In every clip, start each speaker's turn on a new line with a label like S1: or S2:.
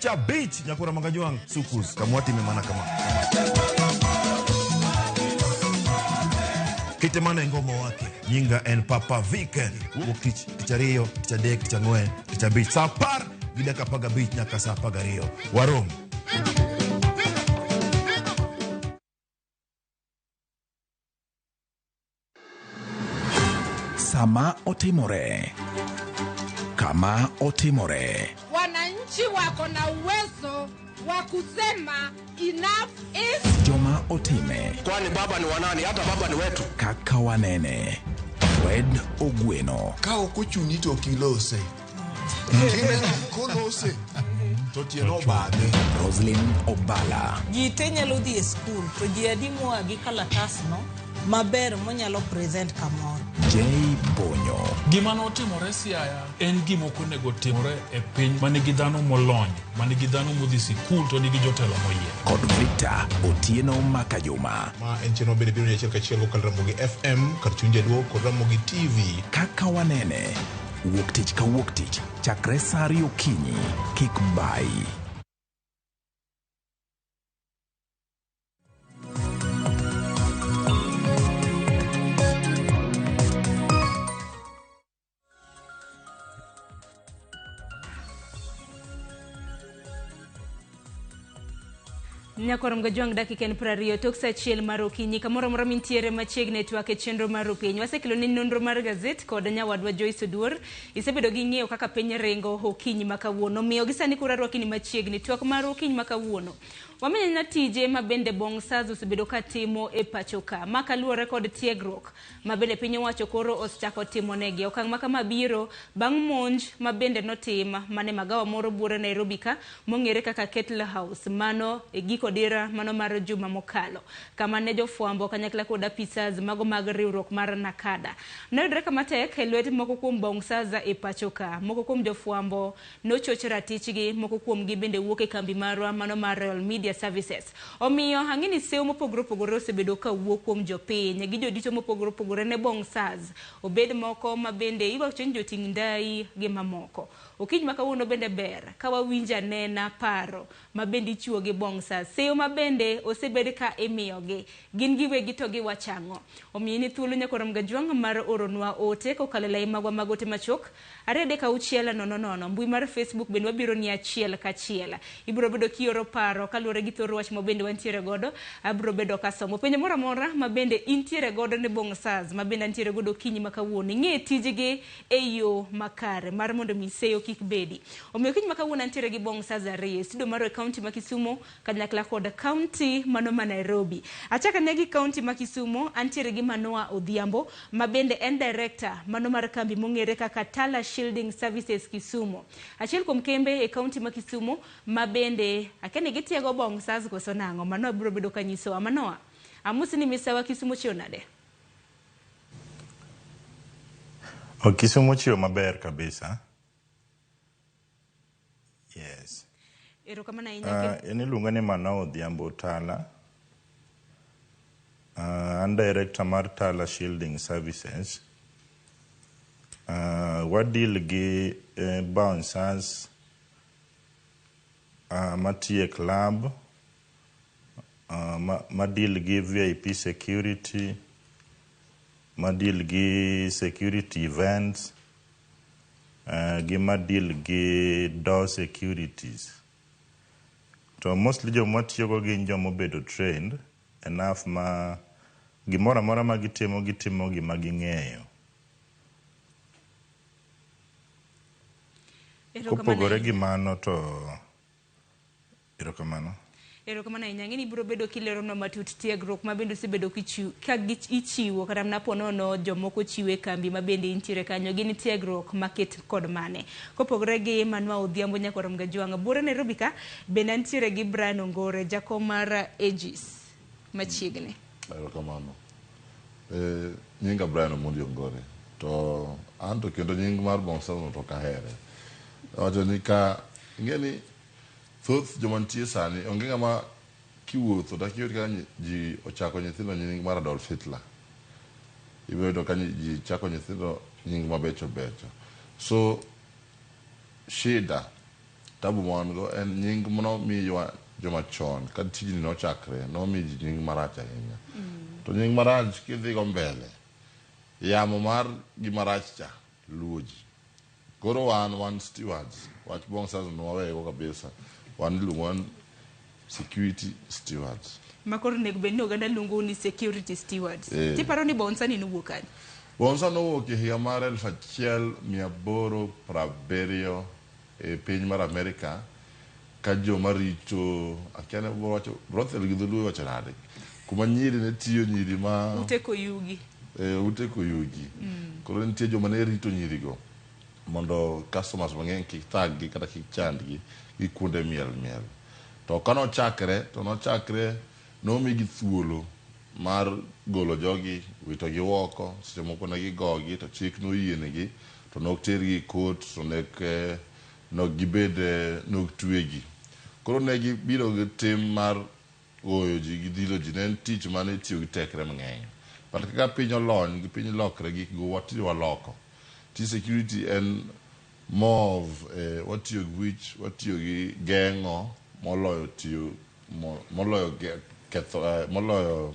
S1: Tich abich nyakura Mangajwang' Sukus kama watime mana kama. Kite mana e ngomo wake. Nyinga en Papa Vic. Wuok tich, tich ariyo, tich adek, tich ang'wen, tich abich. Saa apar gi dakika apar gabich nyaka saa apar gariyo. Warom.
S2: Sama otimore. Kama otimore.
S3: Wananchi wako na uwezo wa kusema enough is
S2: Joma otime.
S4: Kwani baba ni wanani? Hata baba ni wetu.
S2: Kaka wanene. Fred Ogweno.
S5: Ka ok ochuni to ok ilose. Kineno kolose to tiende obadhe.
S2: Roslyn Obala.
S6: Ji te nyalo dhi e skul to ji adi moa gi kalatasno maber monyalo present kamoro.
S2: J Bonyo.
S7: Gima notimore Siaya en gima ok onego timore e piny ma nigi dhano molony, ma nigi dhano modhi sikul to nigi jotelo moyier.
S2: Kod Victor Otieno Makajuma.
S8: Ma en chenro mabende biro ni achiel kachiel kokalo Ramogi FM kar chuny jaluo kod Ramogi TV.
S2: Kaka wanene. Wuok tich ka wuok tich chakre saa ariyo okinyi. Kik bayi.
S9: Nyakwar Mgajwang' dakika en 20 tok saa achiel mar okinyi kamoro amora mintiere machiegni e twak e chenro mar Rupiny. Wasekelo ni nonro mar gazet kod nyawadwa Joyce Oduor. Isebedo gi ng'eyo kaka piny ringo okinyi ma kawuono. Omiyo gi sani koro arwaki ni machiegni twak mar okinyi ma kawuono. Wamenyo na tije ma bende Bong'saz osebedo ka timo e pacho ka. Ma kaluwore kod tiegruok ma bende piny owacho koro osechako timo negi. Okang' ma kama biro bang' monj ma bende notim mane magawa moro buore Nairobi ka mong'ere kaka Kettle House mano e giko dira mano mar juma mokalo kama ne jofwambo kanyakla kod apisas mago mag riwruok mar NACADA noyudore kama tek e lwet moko kuom bong'saza e pacho ka. Moko kuom jofwambo nochoch ratichgi, moko kuomgi bende wuok e kambi marwa mano mar Royal Media Services. Omiyo ang'e ni sewo mopogore opogore osebedo ka wuok kuom jopiny gi jodito mopogore opogore ne bong'saz, obed moko ma bende iwacho ni joting' ndai gi mamoko. Okinyi ma kawuono bende ber ka wawinjo anena paro ma bende ichiwo gi bong'saz, seyo ma bende osebed ka imiyogi, gin giwegi to giwacho ang'o. Omiyo in thuolo nyakwar Mgajwang' mar oronwa ote kokalo e lai magwa mag ote machuok 236 00 0. Mbui mar Facebook bende wabiro ni achiel kachiel. Ibiro bedo kioro paro kaluwore gi thor wach ma bende wantiere godo. Abiro bedo kasomo penjo moro amora ma bende intiere godo ne bong'saz ma bende antiere godo okinyi ma kawuono. Ing'e tijgi e yo makare mar mondo mi seyo kik bedi. Omiyo okinyi ma kawuono antiere gi bong'saz ariyo e studio mar e kaunti ma Kisumu kanyakla kod kaunti mano ma Nairobi. Achako ane gi kaunti ma Kisumu, antiere gi Manoa Odhiambo ma bende en director mano mar kambi mong'ere kaka Tala Shielding Services Kisumu. Achiel kuom kembe e kaunti ma Kisumu ma bende akia ni gitiego bong'saz koso nang'o. Manoa biro bedo ka nyisowa. Manoa, amosi ni misawa Kisumu chiew nade?
S10: Kisumu chiew maber kabisa. Yes.
S9: Erokamano ahinya.
S10: En iluonga ni Manoa Odhiambo Tala. An director mar Tala Shielding Services. Wa deal gi bouncers matiyo e club, ma deal gi VIP security, ma deal gi security events, gi ma deal gi door securities. To mostly joma watiyogo gin joma obedo trained enough ma gimoro amora ma gitimo, gitimo gima ging'eyo. Kopogore gi mano to erokamano.
S9: Erokamano ahinya. Ang'e ni ibiro bedo kileronwa matut tiegruok ma bende osebedo ka ichiwo kata mana po nono jomoko chiwo e kambi ma bende intiere kanyo. Gin tiegruok maket kod mane. Kopogore gi Manoa Odhiambo nyakwar Mgajwang' buore Nairobi ka bende antiere gi Brian Ongore jakom mar Aegis machiegni.
S11: Erokamano. Nyinga Brian Omondi Ongore. To anto kendo nying mar Bong'saz no to ok ahere. Awacho ni ka ing'e ni thoth joma nitie sani onge ng'ama kiwuotho dak iyud ka ji ochako nyithindo nying mar Adolf Hitler. Ibiro yudo ka ji chako nyithindo nying mabecho becho. So shida Tabu ma wan go en nying manomiwa joma chon ka tijni nochakre nomi ji nying marach ahinya. To nying marach kidhigo mbele, yamo mar gimarach cha luwo ji. Koro wan stewards, wach bouncers no wawego kabisa. Wan iluongo wan security stewards.
S9: Ma koro onego bed ni oganda luongo ni security stewards.
S11: Eh.
S9: Tiparo ni bouncer ni nowuok kanye?
S11: Bouncer nowuok e higa mar 1870 e piny mar Amerika ka joma rito akia ni wacho brothel gi dholuo iwacho nade kuma nyiri ne tiyo nyiri ma
S9: Ute koyugi.
S11: e, ute koyugi. Koro nitie joma ne rito nyirigo mondo customers mang'eny kik thaggi kata kik chandgi gi kuonde miel miel. To kanochakre to nochakre nomigi thuolo mar golo jogi witogi oko seche moko ne gigogi to chik noyienegi to nok tergi e court to nek nok gibed nok twegi. Koro ne gibiro gi tim mar goyo ji gi dhilo ji ne en tich mane itiyo gi tekre mang'eny. But kaka piny olony gi piny lokre gik go watinde waloko. Ti security en more of watiyo gi wich, watiyo gi geng'o moloyo tiyo moloyo ketho moloyo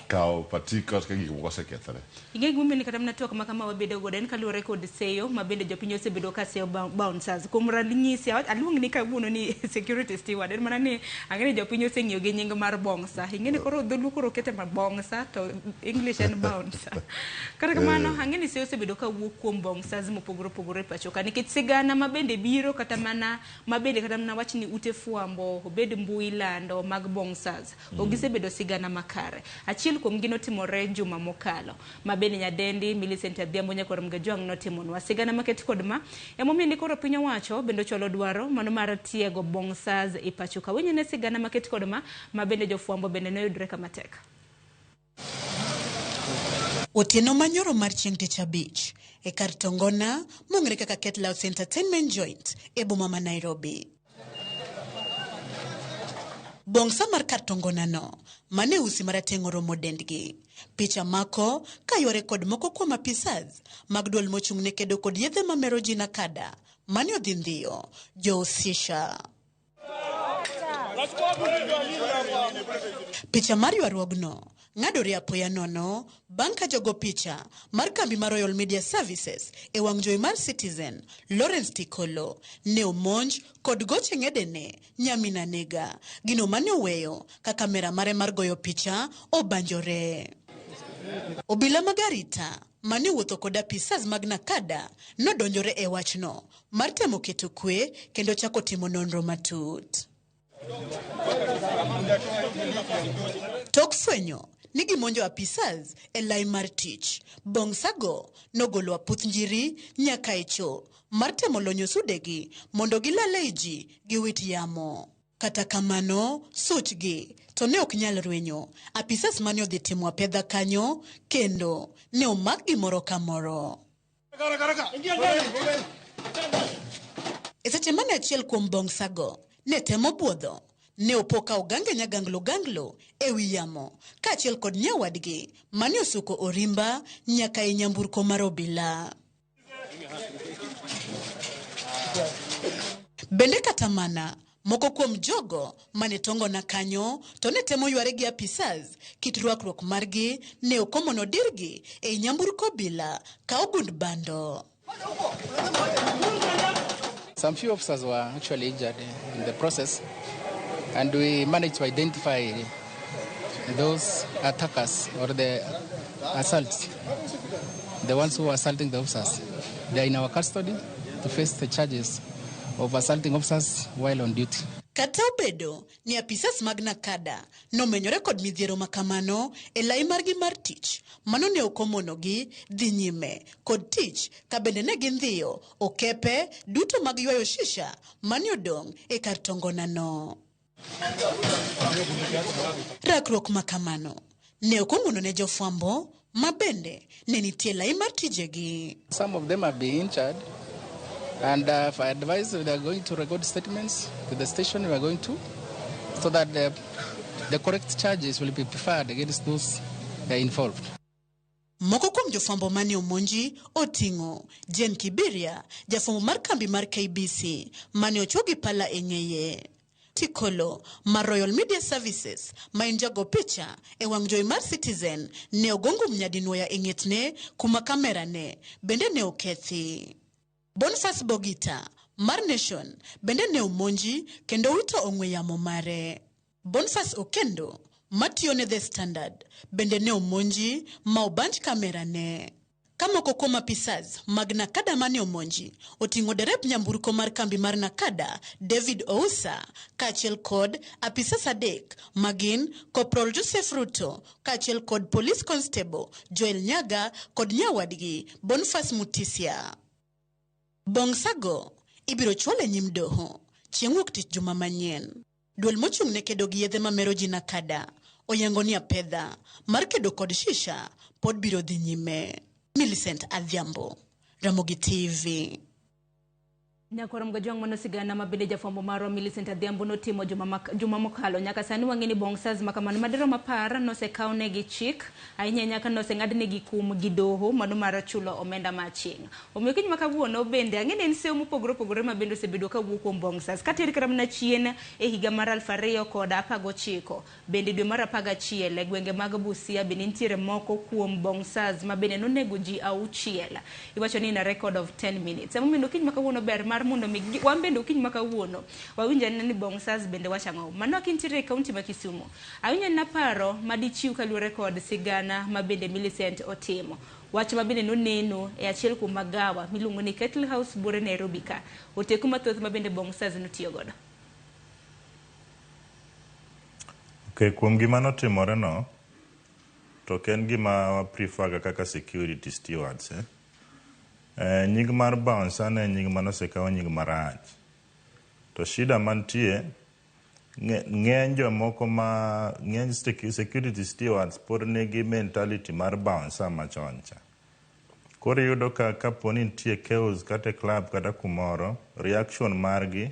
S11: kawo particulars ka gik moko osekethore.
S9: Ing'e gimomiyo ni kata mana twak ma kama wabedo godo en kaluwore kod seyo ma bende jopiny osebedo ka seyo bouncers. Kuom ranyisi, aluong ni kawuono ni security steward, en mana ni ang'e ni jopiny oseng'iyo gi nying mar bouncer. Ing'e ni koro dholuo koro okete ma bouncer to English en bouncer. Kata kamano, ang'e ni seyo osebedo ka wuok kuom bouncers mopogore opogore e pacho ka nikech sigana ma bende biro kata mana ma bende kata mana wach ni ute fwambo obed mbui lando mag bouncers. Ok gisebedo sigana makare. Achiel kuom gi notimore juma mokalo ma bende nyadendi Millicent Adhiambo Nyakwar Mgajwang' notimonwa sigana maket kod ma emomiyo ni koro piny owacho bende ochwalo dwaro mano mar tiego bouncers e pacho ka. Winjne sigana maket kod ma ma bende jofwambo bende noyudre kama tek.
S12: Otieno manyoro mar chieng' tich abich e kar tongona mong'ere kaka Kettle House Entertainment Joint e boma ma Nairobi. Bongsa mar kar tongona no mane usi marateng' oromo dendgi. Picha mako kayware kod moko kuom apisas mag duol mochung' ne kedo kod yedhe mamero ji NACADA mane odhi ndhiyo johusisha. Picha mar ywaruogno ng'adore apoya nono bang' ka jogo picha mar kambi mar Royal Media Services e wang' jowi mar Citizen Lawrence Tikolo ne omonj kod goche ng'edene nyamina nega gino mane oweyo ka kamera mare mar goyo picha obanjore. Obila mag arita mane wuotho kod apisas mag NACADA nodonjore e wachno mar temo keto kwe kendo chako timo nonro matut. Tok fwenyo ni gimonjo apisas e lai mar tich, Bongsago nogolo aputh njiri nyaka e cho mar temo lonyo sudegi mondo gilal ei ji gi wit yamo. Kata kamano, suchgi to ne ok nyal rwenyo apisas mane odhi timo apedha kanyo kendo ne omakgi moro ka moro. E seche mane achiel kuom bongsago ne temo buodho, ne opo ka ogange nyaganglo ganglo e wi yamo kaachiel kod nyawadgi mane osuko orimba nyaka e nyamburko mar obila. Bende kata mana moko kuom jogo mane tongona kanyo to ne temo yware gi apisas kit rwakruok margi ne ok omono dirgi ei nyamburko obila ka ogund bando.
S13: Some few officers were actually injured in the process, and we managed to identify those attackers or the assaults, the ones who were assaulting the officers. They are in our custody to face the charges of assaulting officers while on duty.
S12: Kata obedo ni apisas mag NACADA nomenyore kod midhiero makamano e lai margi mar tich, mano ne ok omonogi dhi nyime kod tich ka bende ne gindhiyo okepe duto mag ywayo shisha mane odong' e kar tongona no. Rakruok makamano ne ok ong'uono ne jofwambo ma bende ne nitie lai mar tijegi.
S13: Some of them have been injured, and if I advise they are going to record statements to the station we are going to, so that the correct charges will be preferred against those involved.
S12: Moko kuom jofwambo mane omonji oting'o Jane Kibiria, jafwambo mar kambi mar KBC mane ochwo gi pala e ng'eye. Tikolo mar Royal Media Services ma en jago picha e wang' jowi mar Citizen ne ogo ngum nyadinwoya e ng'etne kuma kamera ne bende ne okethi. Boniface Bogita mar Nation bende ne omonji kendo wito ong'we yamo mare. Boniface Okendo matiyo ne The Standard bende ne omonji ma obanj kamera ne. Ka moko kuom apisas mag NACADA mane omonji oting'o derep nyamburko mar kambi mar NACADA David Ousa kaachiel kod apisas adek magin Corporal Joseph Ruto kaachiel kod Police Constable Joel Nyaga kod nyawadgi Boniface Mutisia. Bongsago ibiro chwal e nyim doho chieng' wuok tich juma manyien. Duol mochung' ne kedo gi yedhe mamero ji NACADA oyango ni apedha mar kedo kod shisha pod biro dhi nyime. Millicent Adhiambo, Ramogi TV.
S9: Nyakwar Mgajwang' mano sigana ma bende jafwambo marwa Millicent Adhiambo notimo juma mokalo. Nyaka sani wang'e ni bouncers makamano madirom 10 nosekawnegi chik ahinya ahinya ka noseng'adnegi kum gi doho mano mar chulo omenda ma aching'. Omiyo kiny ma kawuono bende ang'e ni en sewo mopogore opogore ma bende osebedo kawuok kuom bouncers. Kater kata mana chien e higa mar 2019 bende dwe mar 11 e gwenge mag Busia bende nitiere moko kuom bouncers ma bende nonego ji 6. Iwacho ni in a record of 10 minutes. Emomiyo okinyi ma kawuono ber mar mondo mi wan bende okinyi ma kawuono wawinj anena ni bouncers bende wacho ang'o. Mano ka intiere e kaunti ma Kisumu. Awinjo anena paro madichiw kaluwore kod sigana ma bende Millicent otimo. Wach ma bende noneno e achiel kuom magawa miluongo ni Kettle House buore Nairobi ka. Oteku mathoth ma bende bouncers notiyo godo.
S10: Okay, kuom gima notimore no, to ok en gima wa prefer ga kaka security stewards. Nying mar bouncer ne en nying manosekaw nying marach. To shida mantie, ng'eny jomoko ma ng'eny security stewards pod nigi mentality mar bouncer machon cha. Koro iyudo ka kapo ni nitie chaos kata e club kata kumoro, reaction margi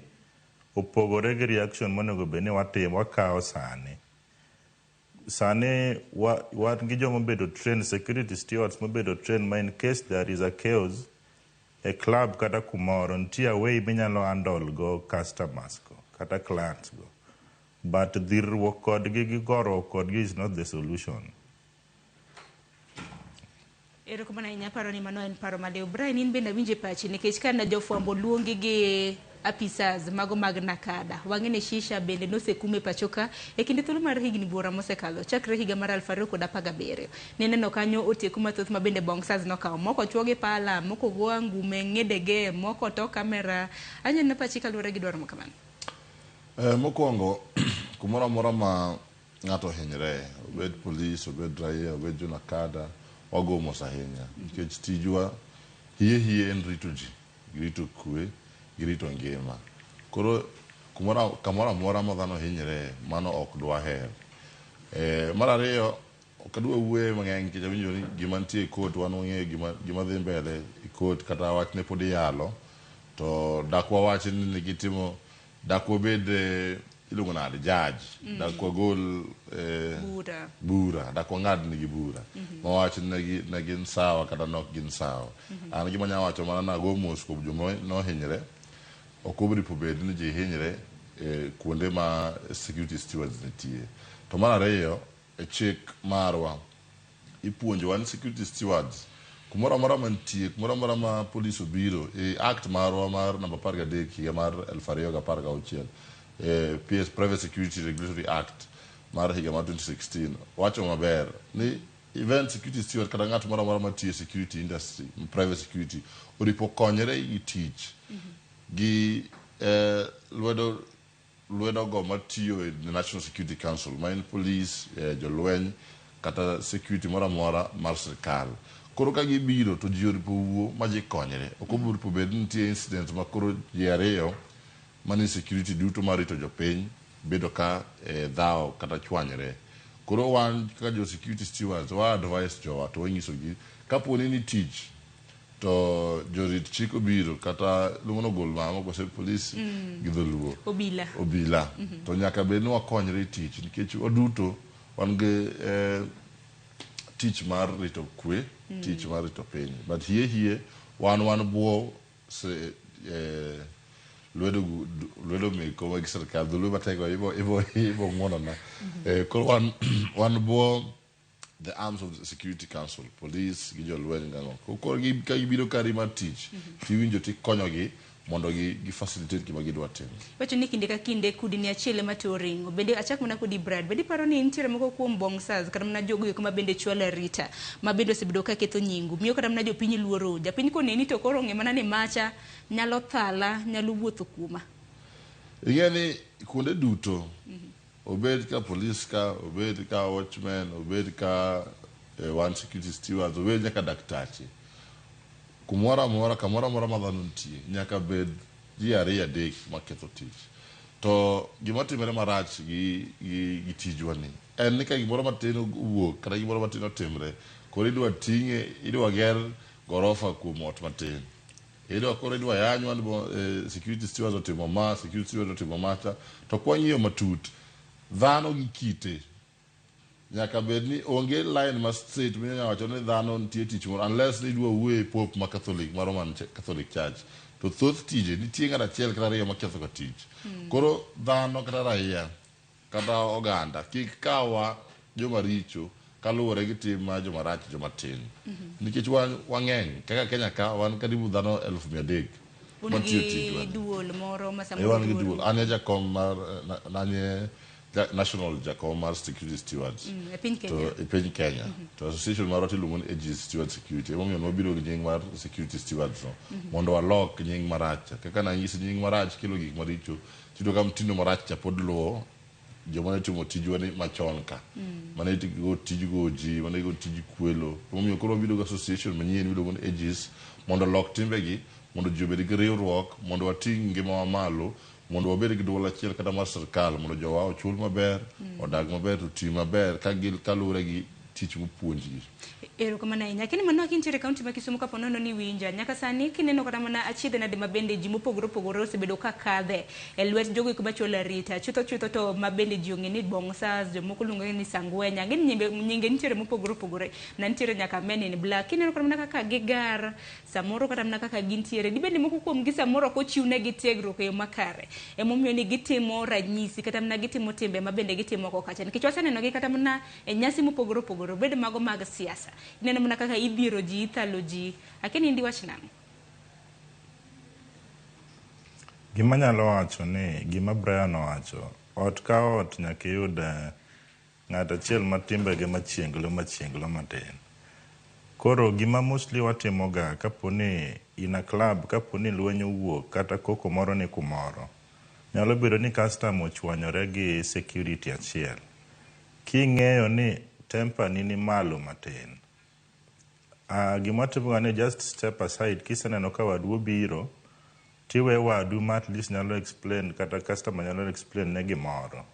S10: opogore gi reaction monego bed ni watimo, wakawo sani. Sani wan gi joma obedo trained, security stewards mobedo trained ma in case there is a chaos e club kata kumoro, nitie a way minyalo handle go customers go kata clients go. But dhirruok kodgi gi goruok kodgi is not the solution.
S9: Erokamano ahinya, paro ni mano en paro maliw. Brian, in bende awinjo e pachi nikech ka ne jofwambo luongi gi apisas mago mag NACADA. Wang'e ni shisha bende nosekum e pacho ka e kinde thuolo mar higni buora mosekalo chakre higa mar 2017. Nineno kanyo oteku mathoth ma bende bouncers nokawo. Moko chuo gi pala, moko go angume, ng'edege, moko to kamera. Aneno pachi kaluwore gi dwaro ma kamano.
S11: Mokwongo, kumoro amora ma ng'ato ohinyre, obed polis, obed raia, obed jo NACADA, wago mos ahinya. Nikech tijwa hie hie en rito ji, gi rito kwe, gi rito ngima. Koro kamoro amora ma dhano hinyre, mano ok dwaher. Mar ariyo, ok adwa wuoye mang'eny nikech awinjo ni gima nitie e court, wan wang'eyo gima dhi mbele e court, kata wachne pod iyalo, to dak wawach ni negitimo, dak wabed iluongo nade, judge, dak wagol
S9: bura,
S11: bura, dak wang'ad nigi bura, mawach ne gin sawa kata nok gin sawa. An gima anyalo wacho mana nago mos kuom joma nohinyre, ok oripo bed ni ji hinyre kuonde ma security stewards nitie. To mar ariyo, e chik marwa ipuonjowa ni security stewards kumoro amora mantie, kumoro amora ma polis obiro, e act marwa mar namba 13 higa mar 2016, PS Private Security Regulatory Act mar higa mar 2016 wacho maber ni event security steward kata ng'at moro amora matiyo e security industry, private security, oripo konyre gi tich gi lwedo go matiyo e National Security Council, ma en police, jolweny kata security moro amora mar sirkal. Koro ka gibiro to ji oripo wuo ma ji konyre. Ok oripo bed ni nitie incident ma koro ji ariyo manie security duto mar rito jopiny bedo ka dhawo kata chwanyre. Koro wan kaka jo security stewards wa advise jowa to wanyisogi kapo ni tich to jorit chik obiro kata luongo no gol mama kose police gi dholuo
S9: obila,
S11: obila to nyaka bed ni wakonyre e tich nikech waduto wan gi tich mar rito kwe, tich mar rito piny. But hie hie wan buo se, lwedo lwedo meko mag sirkal dholuo matego ibo ng'uonona. Koro wan buo the arms of the Security Council, police gi jolweny gang'o. Koro ka gibiro kari mar tich, tiwinjo tikonyogi mondo gi facilitate gima gidwa timo.
S9: Wacho ni kinde ka kinde kudni achiel ema to ring'o. Bende achak mana kodi Brad. Bende iparo ni nitiere moko kuom bouncers kata mana jogo eko ma bende chwalo arita ma bende osebedo ka ketho nyingu. Miyo kata mana jopiny luoro. Japiny koneni to koro ong'e mana ni macha nyalo thala, nyalo wuotho kuoma.
S11: Ing'e ni kuonde duto, obed ka police ka, obed ka watchmen, obed ka wan security stewards, obed nyaka daktache. Kumoro amora, kamoro amora ma dhano nitie, nyaka bed ji ariyo adek maketho tich. To gima timore marach gi tijwa ni, en ni ka gimoro matin owuok, kata gimoro matin otimre, koro idwa ting'e, idwa ger gorofa kuom ot matin. Idwa koro idwa yanywa ni security stewards otimo ma, security stewards otimo macha. To kwang'iyo matut, dhano gi kite nyaka bed ni onge line ma straight minyalo wacho ni dhano nitie tich moro unless ni idwa wuoyo e Pope ma Catholic, ma Roman Catholic Church. To thoth tije nitie ng'at achiel kata ariyo maketho ga tich. Koro dhano kata raia kata oganda kik kawa joma richo kaluwore gi tim mar joma rach joma tin. Nikech wan wang'eny kaka Kenya ka wan karibu dhano 300,000
S9: Un
S11: matiyo
S9: gi
S11: tijwa ni.
S9: Duol moro ma
S11: E
S9: samoro
S11: wan gi
S9: duol.
S11: duol. An e jakom mar an e national jakom mar security stewards.
S9: E piny Kenya.
S11: To e piny Kenya. To association marwa tiluongo ni Aegis Steward Security. Emomiyo nwabiro gi nying mar security stewards no. Mondo walok nying marach. Kaka nanyisi nying marach kelo gik maricho. Tiyudo ka mtindo marach cha pod luwo joma ne timo tijwa ni machon ka. Mane go tij go ji, mane go tij kwelo. Emomiyo koro wabiro gi association manyien miluongo ni Aegis mondo olok timbegi, mondo ji obed gi riwruok, mondo wating' ngimawa malo, mondo wabed gi duol achiel kata mar sirkal, mondo jowa ochul maber, odag maber, to ti maber ka kaluwore gi tich mopuonjgi.
S9: Erokamano ahinya. Lakini mano kintiere e kaunti ma Kisumu kapo nono ni winja. Nyaka sani kineno kata mana achiedh nade ma bende ji mopogore opogore osebedo ka kadhe e lwet jogo eko machwalo arita. Chutho chutho to ma bende ji ong'e ni bouncers, jomoko luongo ni sangwenya. Ang'e ni nyinge nitiere mopogore opogore. Na nitiere nyaka men in black. Kineno kata mana kaka gigar, samoro kata mana kaka gintiere. Dibed ni moko kuom gi samoro ok ochiwnegi tiegruok e yo makare. Emomiyo ni gitimo ranyisi kata mana gitimo timbe ma bende gitimo oko kacha. Nikech waseneno gi kata mana e nyasi mopogore opogore, obed mago mag siasa. Ineno mana kaka idhiero ji, ithalo ji. Akia ni in diwach nang'o?
S10: Gima anyalo wacho ni gima Brian owacho, ot ka ot nyaka iyud ng'at achiel ma timbege machienglo machienglo matin. Koro gima mostly watimoga kapo ni in a club, kapo ni lweny owuok kata koko moro ni kumoro, nyalo bedo ni customer ochwanyore gi security achiel. King'eyo ni temper ni ni malo matin, gima watimoga ni just step aside kiseneno ka wadu obiro, tiwe wadu ma at least nyalo explain kata customer nyalo explain ne gimoro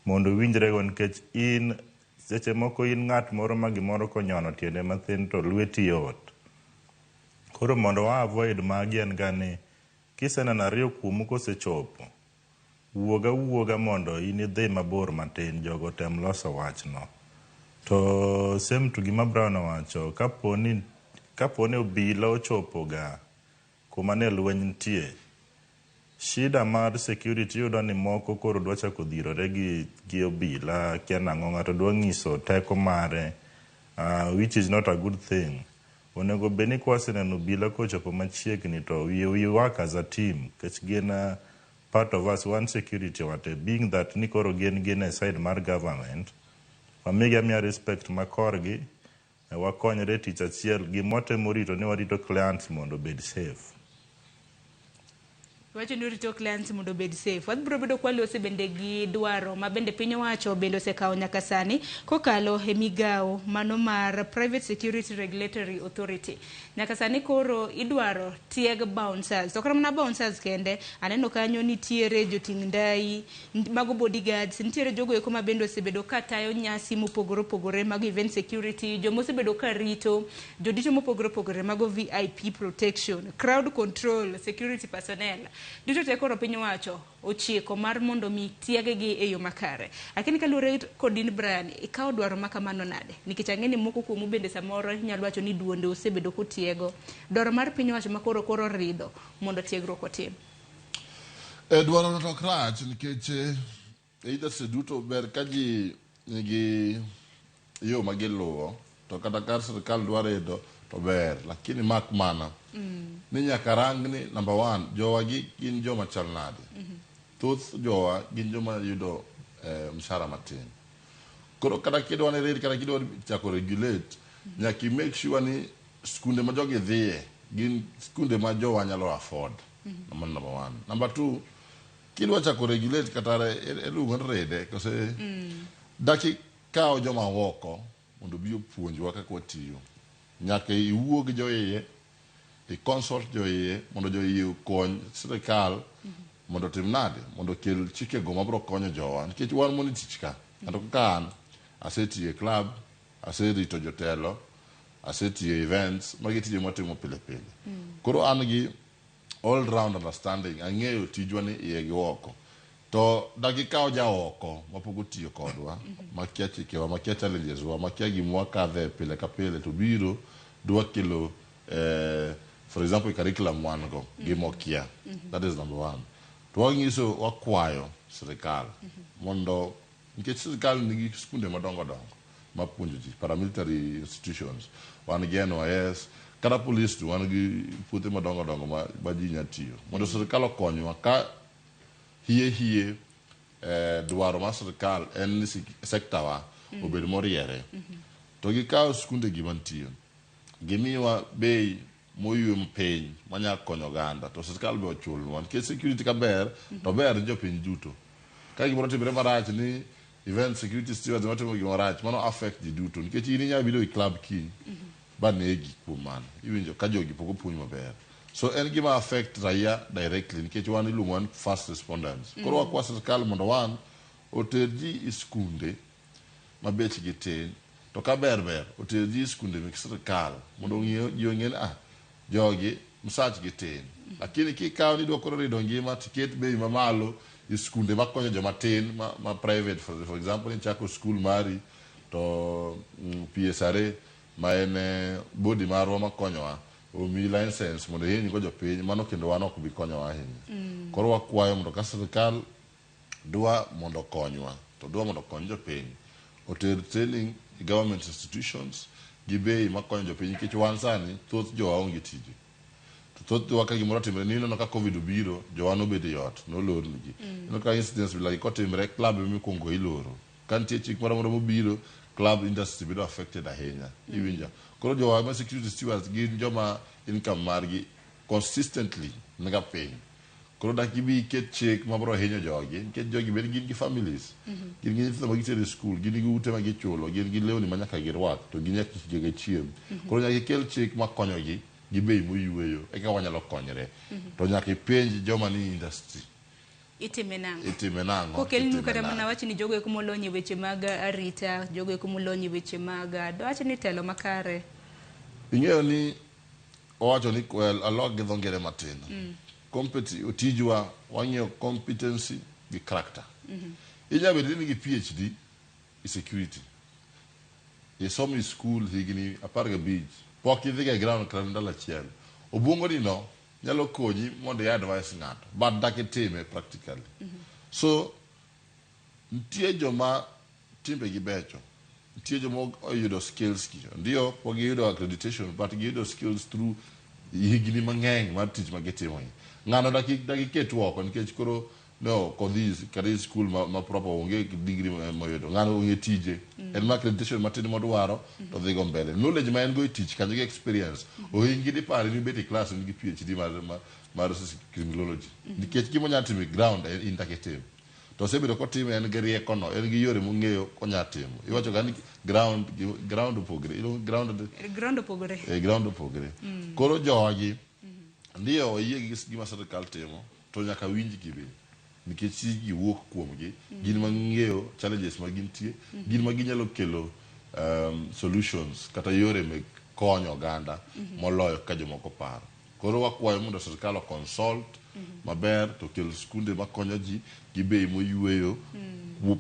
S10: mondo owinjre go nikech in seche moko in ng'at moro ma gimoro konyono tiende mathin to lweti yot. Koro mondo wa avoid magi en ga ni kiseneno ariyo kuomu kosechopo, wuog awuoga mondo in idhi mabor matin, jogo tem loso wachno. To same to gima Brian owacho, kapo ni obila ochopo ga kuma ne lweny nitie, shida mar security iyudo ni moko koro dwa chako dhirore gi obila, kia nang'o, ng'ato dwa ng'iso teko mare, which is not a good thing. Onego bed ni kwaseneno obila kochopo machiegni to we work as a team, nikech gin part of us, one security wate, being that ni koro gin e side mar government, wamigi amiya respect ma korgi, wakonyre tich achiel, gima watemo rito ni warito clients mondo obed safe.
S9: Iwacho ni orito clients mondo obed safe. Wabiro bedo kwalose bende gi dwaro ma bende piny owacho bende osekawo nyaka sani kokalo e migawo mano mar Private Security Regulatory Authority. Nyaka sani koro idwaro tieg bouncers. To kata mana bouncers kende, aneno kanyo nitiere joting' ndai, mago bodyguards, nitiere jogo eko ma bende osebedo ka tayo nyasi mopogore opogore mag event security, joma osebedo ka rito, jodito mopogore opogore mago VIP protection, crowd control, security personnel. Duto te koro piny owacho ochiko mar mondo mi tieggi e yo makare. Lakini kaluwore kod in Brian, ikawo dwaro ma kamano nade? Nikech ang'e ni moko kuomu bende samoro nyalo wacho ni duonde osebedo kotiego. Dwaro mar piny owacho ma koro koro ridho mondo tiegruok otim.
S11: E dwaro no to ok rach nikech e industry duto ber ka ji nigi yo ma giluwo to kata ka sirkal dwa rido to ber lakini mak mana ni nyaka rang ni number one jowa gi gin joma chal nade thoth jowa gin joma yudo mshahara matin koro kata kidwa ni rid kata kidwa chako regulate nyaka i make sure ni skunde ma jogi dhiye gin skunde ma jowa nyalo afford Mano number one. Number two, kidwa chako regulate kata iluongo ni ride kose dak ikaw joma oko mondo obi opuonjwa kaka watiyo. Nyaka iwuo gi joiye, i consult joiye mondo joiye okony sirikal mondo otim nade mondo okel chikego mabiro konyo jowa nikech wan mondo tich ka kendo kaka an asetiyo e club aserito jotelo asetiyo e events magi tije mwatimo pile pile koro an gi all round understanding ang'eyo tijwa ni iye gi oko to dakikaw jaoko mapok otiyo kodwa makia chikewa makia challenges wa makia gima wakadhe pile ka pile to biro dwa kelo for example e curriculum wan go gimokia that is number one to wanyiso wakwayo sirikal mondo nikech sirikal nigi skunde madongo dongo mapuonjo ji paramilitary institutions wan gi NYS kata police to wan gi puothe madongo dongo ma ji nya tiyo mondo sirikal okonywa ka hie hie dwaro mar sirikal en ni sector wa obed moriere to gikawo skunde gi mantie gimiwa bei moywe piny manya konyo oganda to sirikal be ochulnwa nikech security ka ber to ber ni jopiny duto ka gimoro timre marach ni event security stewards matimo gima rach mano affect ji duto nikech in inyalo biro e club kiny ba negi kuom mano iwinjo ka jogi pok opuonj maber so en gima affect raia directly nikech wan iluongo wan first responders koro wakwa sirikal mondo wan oter ji e skunde ma bechgi tin to ka ber ber oter ji e skunde mek sirikal mondo ji ong'e ni ah jogi msachgi tin lakini kikawo ni idwa koro rido ngima tiket bei mamalo e skunde makonyo joma tin ma private for example nichako skul mari to PSRA ma en body marwa makonyowa omiyi license mondo ihiny go jopiny mano kendo wan ok bi konyowa ahinya koro wakwayo mondo ka sirikal dwa mondo okonywa to dwa mondo okony jopiny oter training e government institutions gi bei makonyo jopiny nikech wan sani thoth jowa onge tije to thoth jowa ka gimoro otimre ni ineno ka covid obiro jowa nobedo e ot nolornigi ineno ka incidents bilagi kotimre club ema iloro ka nitie chik moro amora mobiro club industry bedo affected ahinya iwinjo koro jowa ma security stewards gin joma income margi consistently niga piny koro dak gibi iket chik mabiro hinyo jogi nikech jogi bende gin gi families gin gi nyithindo ma gitero e skul gin gi ute ma gichulo gin gi lewni ma nyaka girwak to gi nyaka gichiem koro nyaka ikel chik makonyogi gi bei moyweyo eka wanyalo konyre to nyaka ipenj joma ni industry
S9: Itime nang'o?
S11: Itime nang'o?
S9: Kokelnu
S11: Itime
S9: kata mana
S11: nang'o?
S9: wach ni jogo eko molony e weche mag arita, jogo eko molony e weche mag dwach ni telo makare.
S11: Ing'eyo ni owacho ni well, alok gi dho ngere matin. Tijwa wang'iyo competency gi character. Inyalo bedo ni in gi PhD e security. Isomo e school higni 15, pok idhiga e ground kata ndalo achiel. Obuongo ni no nyalo konyi mondo i advise ng'ato, but dak itime practically. So nitie joma timbegi becho, nitie joma oyudo skills gi. Ndio pok giyudo accreditation, but giyudo skills through higni mang'eny mar tich ma gitimo ni. Ng'ano dak iket oko nikech koro no kodhi kata e school ma proper onge degree moyudo. Ng'ano ong'e tije. En ma accreditation matin modwaro to dhi go mbele. Knowledge ma en go e tich kanyo gi experience. Ohingi dipare ni ibet e class in gi PhD mar criminology. Nikech gima onyalo timo e ground in dak itim. To osebedo kotime en gi rieko no, en gi yore mong'eyo konya timo. Iwacho ga ni ground opogre. Iluongo ground
S9: Ground opogore.
S11: Ground opogre. Koro jogi ndio oyie gi gima sirikal timo to nyaka winjgi be. Nikech gi wuok kuomgi, gin ma ng'eyo challenges ma gintie, gin ma ginyalo kelo solutions kata yore mek konyo oganda moloyo ka jomoko paro. Koro wakwayo mondo sirikal o consult maber to kel skunde makonyo ji gi bei moyueyo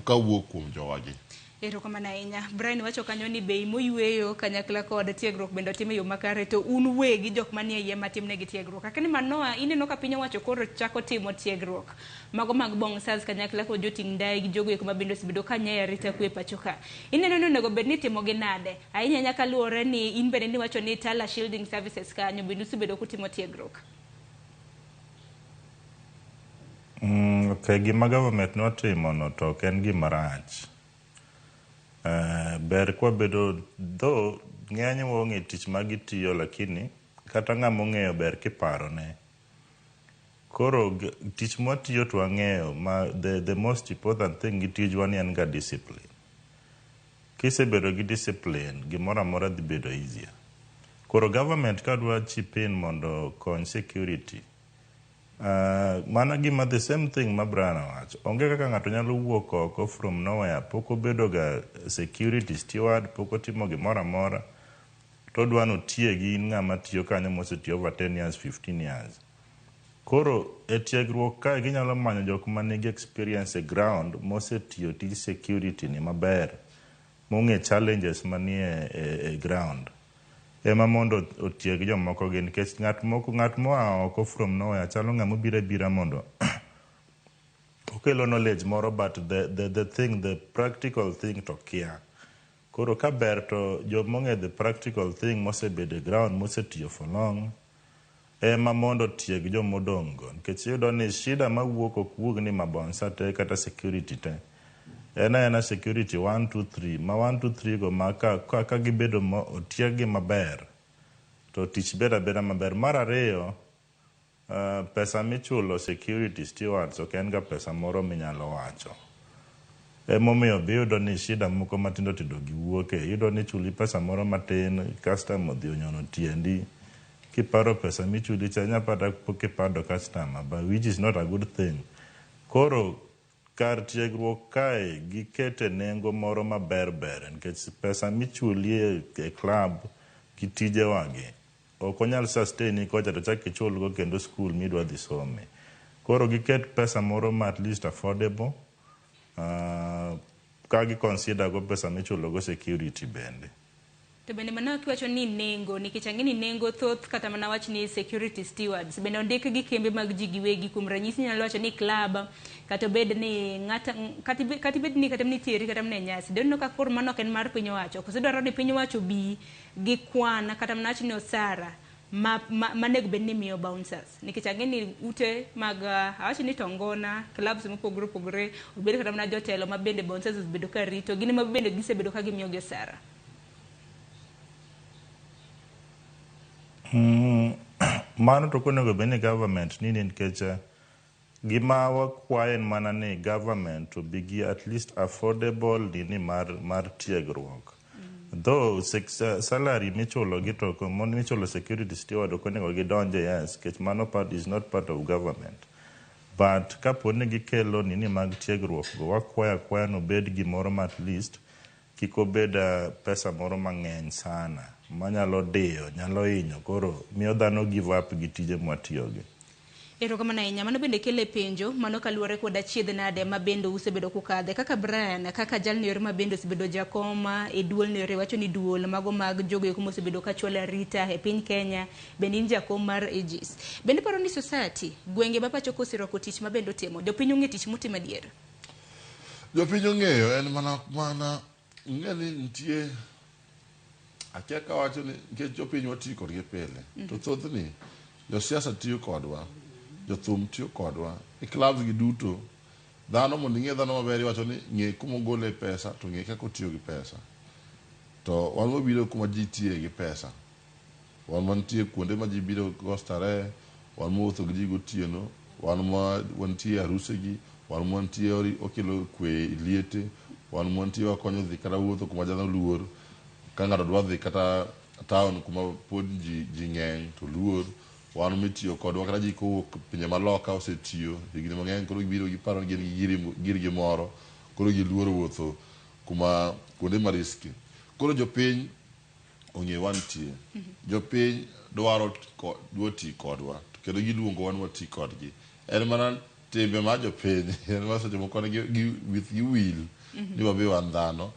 S11: kawuok kuom jowagi.
S9: Erokamano ahinya. Brian wacho kanyo ni bei moyueyo kanyakla kod tiegruok bende otim e yo makare to un wegi jok manie iye matimnegi tiegruok. Lakini Manoa ineno ka piny owacho koro chako timo tiegruok mago mag bouncers kanyakla kod joting' ndai gi jogo eko ma bende osebedo ka nyayo arita kwe pacho ka. Ineno ni onego bed ni itimogi nade? Ahinya ahinya kaluwore ni in bende niwacho ni Tala Shielding Services kanyo bende usebedo kutimo tiegruok.
S10: Okay, gima government notimo no to ok en gima rach. Ber kwabedo though ng'enywa ong'e tich ma gitiyo lakini kata ng'ama ong'eyo ber kiparone. Koro tich mwatiyo to wang'eyo ma the most important thing gi tijwa ni en ga discipline. Kisebedo gi discipline, gimoro amora dhi bedo easier. Koro government kadwa chip in mondo okony security, mana gima the same thing ma Brian owacho. Onge kaka ng'ato nyalo wuok oko from nowhere, pok obedo ga security steward, pok otimo gimoro amora, to odwa ni otiegi in ng'ama tiyo kanyo mosetiyo over 10 years, 15 years. Koro e tiegruok kae ginyalo manyo jok manigi experience e ground mosetiyo tij security ni maber, mong'e challenges manie e ground. Ema mondo otieg jomoko gi nikech ng'at moko ng'at moa oko from nowhere chalo ng'ama obiro abira mondo okelo knowledge moro but the thing the practical thing to kia. Koro ka ber to jomong'e the practical thing mosebedo e ground mosetiyo for long ema mondo otieg jomodong' go nikech iyudo ni shida mawuok ok wuog ni mabouncer te kata security te. En aena security 1 2 3 ma 1 2 3 go ma ka gibedo otieg gi maber to tich bedo abeda maber. Mar ariyo, pesa michulo security stewards ok en ga pesa moro minyalo wacho. Emomiyo be iyudo ni shida moko matindo tindo gi wuoke. Iyudo ni ichuli pesa moro matin, customer odhi onyono tiendi. Kiparo pesa michuli cha inya pata kipando customer, but which is not a good thing. Koro kar tiegruok kae gikete nengo moro maber ber nikech pesa michuli e club gi tijewagi ok onyal sustain kocha to chak ichulgo kendo school midwa dhi some. Koro giket pesa moro ma at least affordable ka gi consider go pesa michulo go security bende.
S9: To bende mano kiwacho ni nengo, nikech ang'e ni nengo thoth kata mana wach ni security stewards bende ondik gi kembe mag ji giwegi. Kuom ranyisi inyalo wacho ni club kata obed ni ng'ata kata ibed ni kata nitiere kata mana e nyasi. Doneno ka koro mano ok en mar piny owacho. Koso dwaro ni piny owacho obi gi kwan kata mana wach ni osara manego bed ni imiyo bouncers. Nikech ang'e ni ute mag awach ni tongona, clubs mopogore opogore, obed kata mana jotelo ma bende bouncers osebedo ka rito, gin ema bende gisebedo ka gimiyo gi osara.
S10: Mano to ok onego bed ni government nini nikech gima wakwayo en mana ni government obi gi at least affordable nini mar tiegruok. Though salary michulo gi to michulo security steward ok onego gidonje, yes, nikech mano part is not part of government. But kapo ni gikelo nini mag tiegruok go, wakwayo akwaya ni obed gimoro ma at least kik obed pesa moro mang'eny sana manyalo diyo, nyalo hinyo, koro miyo dhano give up gi tije mwatiyogi.
S9: Erokamano ahinya. Mano bende kelo e penjo, mano kaluwore kod achiedh nade ma bende usebedo kukadhe. Kaka Brian, kaka jalno ero ma bende osebedo jakom e duol no ero, wacho ni duol mago mag jogo eko mosebedo ka chwalo arita e piny Kenya, bende in jakom mar Aegis. Bende iparo ni society, gwenge ma pacho ka oserwako tich ma bende otimo, jopiny ong'e tich mutimo adier?
S11: Jopiny ong'eyo en mana ing'e ni nitie akia kawacho ni nikech jopiny watiyo kodgi pile to thothni josiasa tiyo kodwa, jothum tiyo kodwa e clubs gi duto. Dhano mondo ing'e dhano maber iwacho ni ng'e kuma ogole pesa to ng'e kaka otiyo gi pesa. To wan wabiro kuma ji tiye gi pesa. Wan mantie kuonde ma ji biro go starehe, wan mawuotho gi ji gotieno, wan ma wantie e aruse gi, wan mantie wakelo kwe e liete, wan mantie wakonyo dhi kata wuotho kuma dhano luor. Ka ng'ato dwa dhi kata town kuma pod ji ng'eny to luor, wan mitiyo kodwa kata ji kowuok pinje maloka osetiyo higni mang'eny koro gibiro giparo ni gin gi girgi moro koro giluoro wuotho kuma kuonde ma risky. Koro jopiny ong'e wantie. Jopiny dwaro dwa ti kodwa. Kendo giluongo wan wati kodgi. En mana timbe mar jopiny, en ma seche moko ne gi wich gi wil ni wabe wan dhano.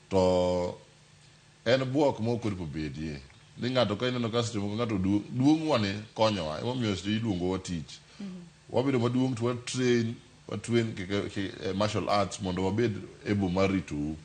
S11: To en buok ma ok oripo bedie. Ni ng'ato ka ineno ka seche moko ng'ato duong' duong'wa ni konyowa. Emomiyo seche iluongowa tich. Wabedo maduong' to wa train wa train kaka martial arts mondo wabed able mar ritou.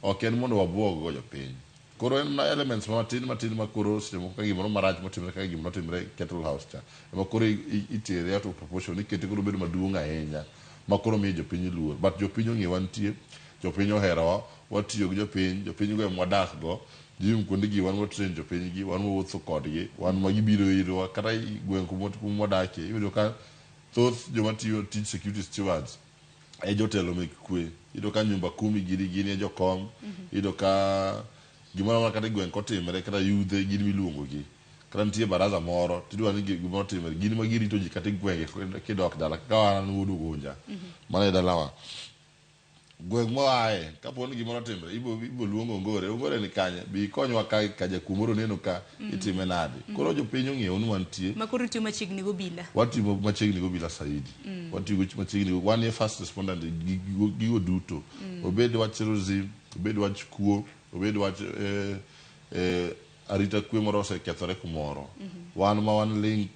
S11: Ok en mondo wabuog go jopiny. Koro en mana elements matin matin ma koro seche moko ka gimoro marach motimre kaka gima notimre Kettle House cha. Ema koro itere out of proportion ikete koro obedo maduong' ahinya ma koro miyo jopiny luor. But jopiny ong'e wantie, jopiny oherowa, watiyo gi jopiny, jopiny go ema wadak go. Gym kuonde gi wan wa train jopiny gi, wan wawuotho kodgi, wan ma gibiro irwa kata i gweng' kuma wadakie iyudo ka thoth joma tiyo tij security stewards e jotelo mek kwe. Iyudo ka nyumba kumi gini gin e jokom, iyudo ka gimoro amora kata e gweng' kotimre kata yudhe gin miluongo gi. Kata nitie baraza moro tidwa ni gimoro otimre gin ma girito ji kata e gwenge kidok dala kaka an wuod Ugunja. Mano e dalawa. Gweng' moaye kapo ni gimoro otimre ibo luong Ongore, Ongore ni kanye? Bi ikonywa ka ka jakuo moro oneno ka itime nade? Koro jopiny ong'eyo ni wantie.
S9: Ma koro utiyo machiegni gobila.
S11: Watimo machiegni gobila saidi. Watiyo machiegni wan e first respondent gigo duto. Obed wach terrorism, obed wach kuo, obed wach arita kwe moro osekethore kumoro. Wan ma wan link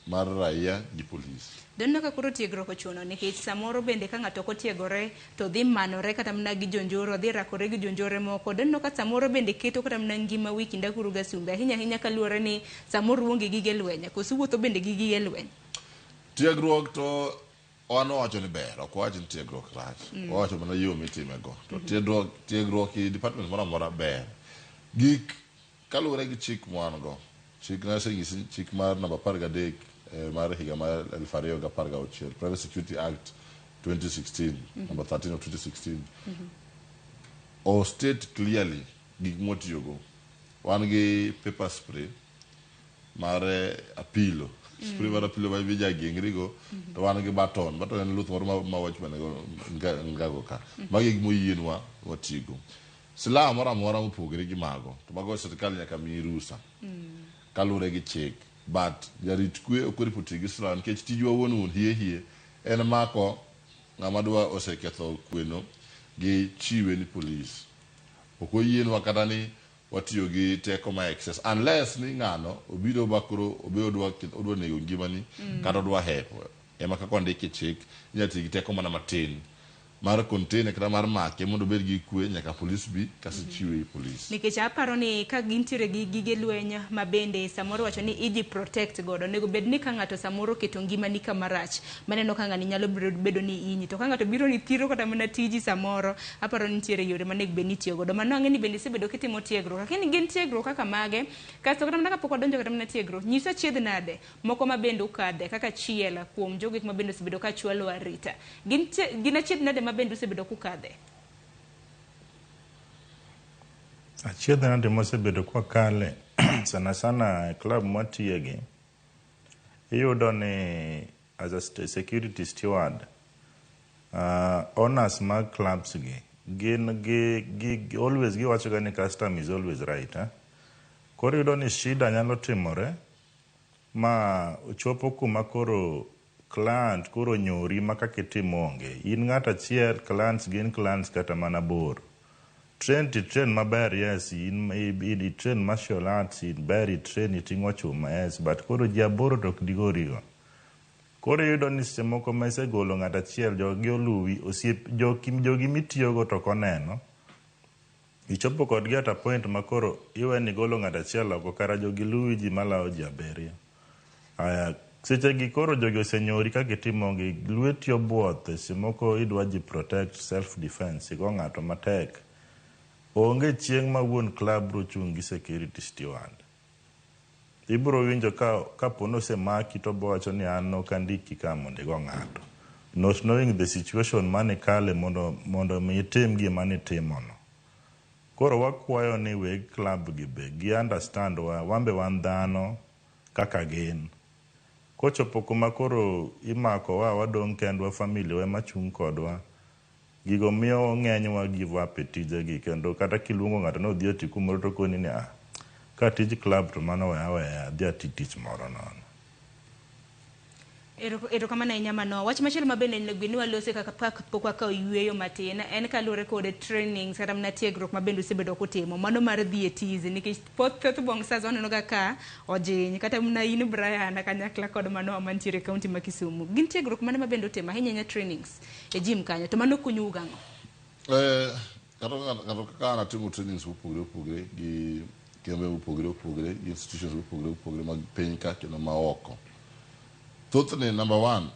S11: mar raia gi polis.
S9: Doneno ka koro tiegruok ochuno nikech samoro bende ka ng'ato ok otiegore to dhi manore kata mana gi jonjore, odhi rakore gi jonjore moko. Doneno ka samoro bende keto kata mana ngima wi kinda kuru gasumbe ahinya ahinya kaluwore ni samoro uonge gige lweny, koso uwuotho bende gi gige lweny.
S11: Tiegruok to wan wawacho ni ber, ok wawach ni tiegruok rach. Wawacho mana yo mitime go. To tiegruok e department moro amora ber. Gik kaluwore gi chik mwan go, chik naseng'isi chik mar namba 13 mar higa mar 2016, Private Security Act 2016, number 13 of 2016, o state clearly gik mwatiyogo. Wan gi pepper spray mar apilo. Spray mar apilo ma ibija gengrigo, to wan gi baton. Baton en luth moro ma watchman go ngago ka. Magi gik moyienwa watigo. Silaha moro amora mopogore gi mago, to mago sirkal nyaka miyi rusa. Kaluwore gi chik. But jarit kwe ok oripo tiyo gi silaha nikech tijwa wuon wuon hie hie en mako ng'ama dwa oseketho kweno gi chiwe ni polis. Ok oyienwa kata ni watiyo gi teko ma excess unless ni ng'ano obiro ba koro obe odwa nego ngimani kata odwa hepo. Ema kaka ondiki chik inyalo tiyo gi teko mana matin mar contain kata mar make mondo obed gi kwe nyaka polis bi kasto chiwe i polis.
S9: Nikech aparo ni ka gintiere gi gige lweny ma bende samoro wacho ni iji protect godo, onego bed ni ka ng'ato samoro oketo ngimani kama rach, maneno ka ng'ani nyalo bedo ni inyi, to ka ng'ato biro ni thiro kata mana tiji samoro, aparo ni nitiere yore manego bed ni itiyo godo. Mano ang'e ni bende isebedo kitimo tiegruok, lakini gin tiegruok kaka mage, kasto kata mana kapok wadonjo kata mana tiegruok, nyisa chiedh nade moko ma bende ukadhe kaka achiel kuom jogo ma bende osebedo ka chwalo arita. Gin achiedh nade ma bende usebedo kukadhe?
S10: Achiedh nade mosebedo kwakale sana sana e club mwatiyegi, iyudo ni as a security steward, owners mag clubs gi gin gi always giwacho ga ni custom is always right. Koro iyudo ni shida nyalo timore ma chopo kuma koro client koro nyori ma kaka itimo onge. In ng'at achiel, clients gin clients kata mana bor. Train ti train maber, yes, in i train martial arts, in ber i train iting'o chuma, yes, but koro ji aboro to ok digorigo. Koro iyudo ni seche moko ma isegolo ng'at achiel, jogi oluwi, osiep, jogi mitiyogo to ok oneno. Ichopo kodgi at a point ma koro iwe ni golo ng'at achiel oko, kara jogi luwi ji malawo ji abiriyo. Aya, seche gi koro jogi osenyori kaka itimo gi, lweti obuoth, seche moko idwa ji protect, self defense, igo ng'ato matek. Onge chieng' ma wuon club biro chung' gi security steward. Ibiro winjo ka kapo ni osemaki to obo wacho ni an ok andiki ka mondo igo ng'ato. Not knowing the situation mane kale mondo mi itim gima nitimono. Koro wakwayo ni weg club gi be gi understand wa, wan be wan dhano kaka gin. Kochopo kuma koro imako wa wadong' kendwa, family wa ema chung' kodwa, gigo miyo ng'enywa give up e tijegi kendo kata kiluongo ng'ato ni odhi oti kumoro to okoni ni ah, ka tij club to mano we aweya adhi ati tich moro nono.
S9: Erokamano ahinya Manoa. Wach machielo ma bende onego bed ni walose kaka pok wakawo yueyo matin en kaluwore kod trainings kata mana tiegruok ma bende usebedo kutimo mano mar dhi e tizi nikech thoth bouncers waneno ga ka ojiny kata mana in Brian kanyakla kod Manoa mantiere e kaunti ma Kisumu. Gin tiegruok mane ma bende utimo ahinya ahinya trainings e gym kanyo to mano konyou gang'o?
S11: Ng'ato kaka an atimo trainings mopogore opogore gi kembe mopogore opogore gi institutions mopogore opogore mag piny ka kendo ma oko. Thothne number one,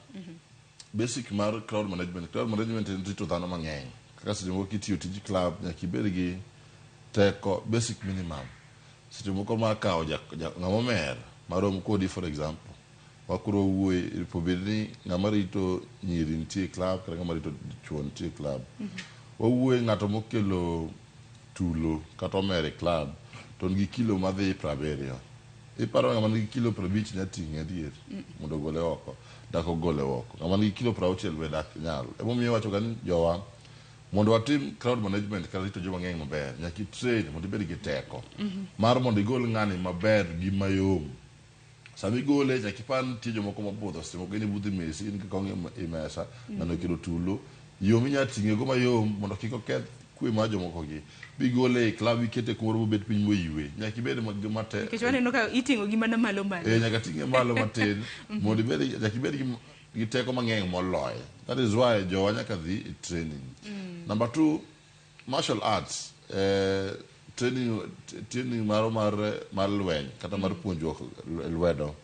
S11: basic mar crowd management. Crowd management en rito dhano mang'eny. Kaka seche moko kitiyo tij club nyaka ibed gi teko basic minimum. Seche moko mar kawo ng'ama omer marom kodi for example. Wakoro wuoye bed ni ng'ama rito nyiri nitie e club kata ng'ama rito chuo nitie e club. Wawuoye ng'ato mokelo tulo kata omer e club to nigi kilo madhi 70. Iparo ng'ama nigi kilo 50 nya ting'e adier mondo ogole oko, dak ogole oko. Ng'ama nigi kilo 60 be dak nyal. Emomiyo iwacho ga ni jowa mondo watim crowd management kata rito joma ng'eny maber, nyaka i train mondo ibed gi teko mar mondo igol ng'ani maber gi mayom. Sama igole nyaka ipar ni nitie jomoko mobudho, seche moko in ibudho e mesi, in gi kong'o e mesa, ng'ano okelo tulo. Yo minya ting'e go mayom mondo kik oketh kwe mar jomoko gi. Bigole e club ikete kumoro mobet piny moywe. Nyaka ibed matek.
S9: Nikech waneno ka iting'o gi mana malo malo.
S11: Nyaka ting'e malo matin mondo ibed nyaka ibed gi teko mang'eny moloye. That is why jowa nyaka dhi e training. Number two, martial arts. Training maro mar lweny kata mar puonjruok lwedo.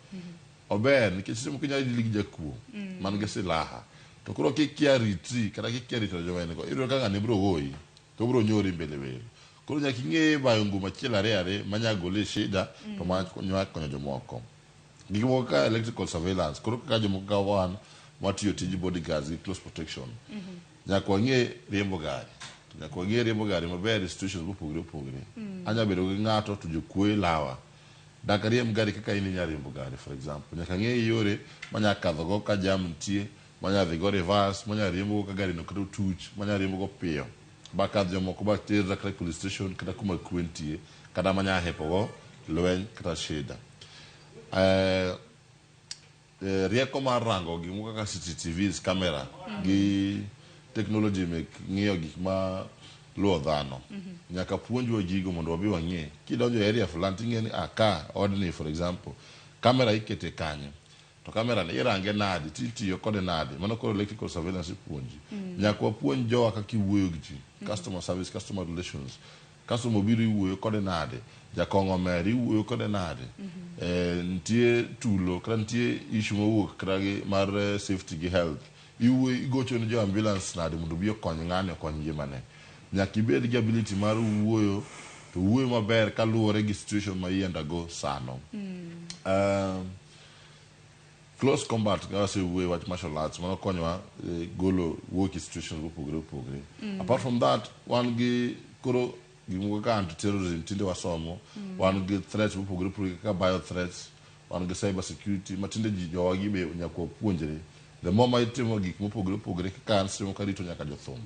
S11: Ober nikech seche moko inyalo deal gi jakuo man gi silaha. To koro kikia ritri kata kikia rito joma en go, iyudo ka ng'ani biro goyi to obiro nyori mbele welo. Koro nyaka ing'e bayo ngum achiel ariyo ariyo manya goli e shida to manya konyo jomoko. Gik moko kaka electrical surveillance, koro kaka jomoko kaka wan watiyo tij bodyguards gi close protection. Nyaka wang'e riembo gari. Nyaka wang'e riembo gari maber e situations mopogore opogore. Anya bedo gi ng'ato to jokuoye lawa. Dak ariemb gari kaka in inya riembo gari for example. Nyaka ang'e yore manya kadho go ka jam nitie, manya dhi go reverse, manya riembo go ka gari no kata otuch, manya riembo go piyo. Bakadh jomoko baterra kata e police station kata kuma kwe nitie, kata manya hepo go lweny kata shida. Rieko mar rango gik moko kaka CCTVs, camera gi technology mek ng'iyo gik ma luwo dhano. Nyaka puonjwa gigo mondo wabi wang'e. Kidonjo e area fulani ting'e ni ka odni for example, camera ikete kanye. To camera ni irange nadi, titiyo kode nadi. Mano koro electrical surveillance ipuonji. Nyaka wapuonj jowa kaka iwuoyo gi ji. Customer service, customer relations. Customer obiro iwuoyo kode nade. Jakong'o omer iwuoyo kode nade. Nitie tulo kata nitie issue mowuok kata gi mar safety gi health. Iwuoyo igocho ne jo ambulance nade mondo obi okony ng'ani okony ngimane. Nyaka ibed gi ability mar wuoyo to wuoyo maber kaluwore gi situation ma i undergo sano. Close combat kaka wasewuoyo wach martial arts mano konyowa golo wuok e situations mopogore opogore. Apart from that, wan gi koro gik moko kaka anti-terrorism tinde wasomo, wan gi threats mopogore opogore kaka bio threats, wan gi cyber security ma tinde ji jowa gi be nyaka wapuonjre. The more ma itimo gik mopogore opogore kaka an seche moko arito nyaka jothum,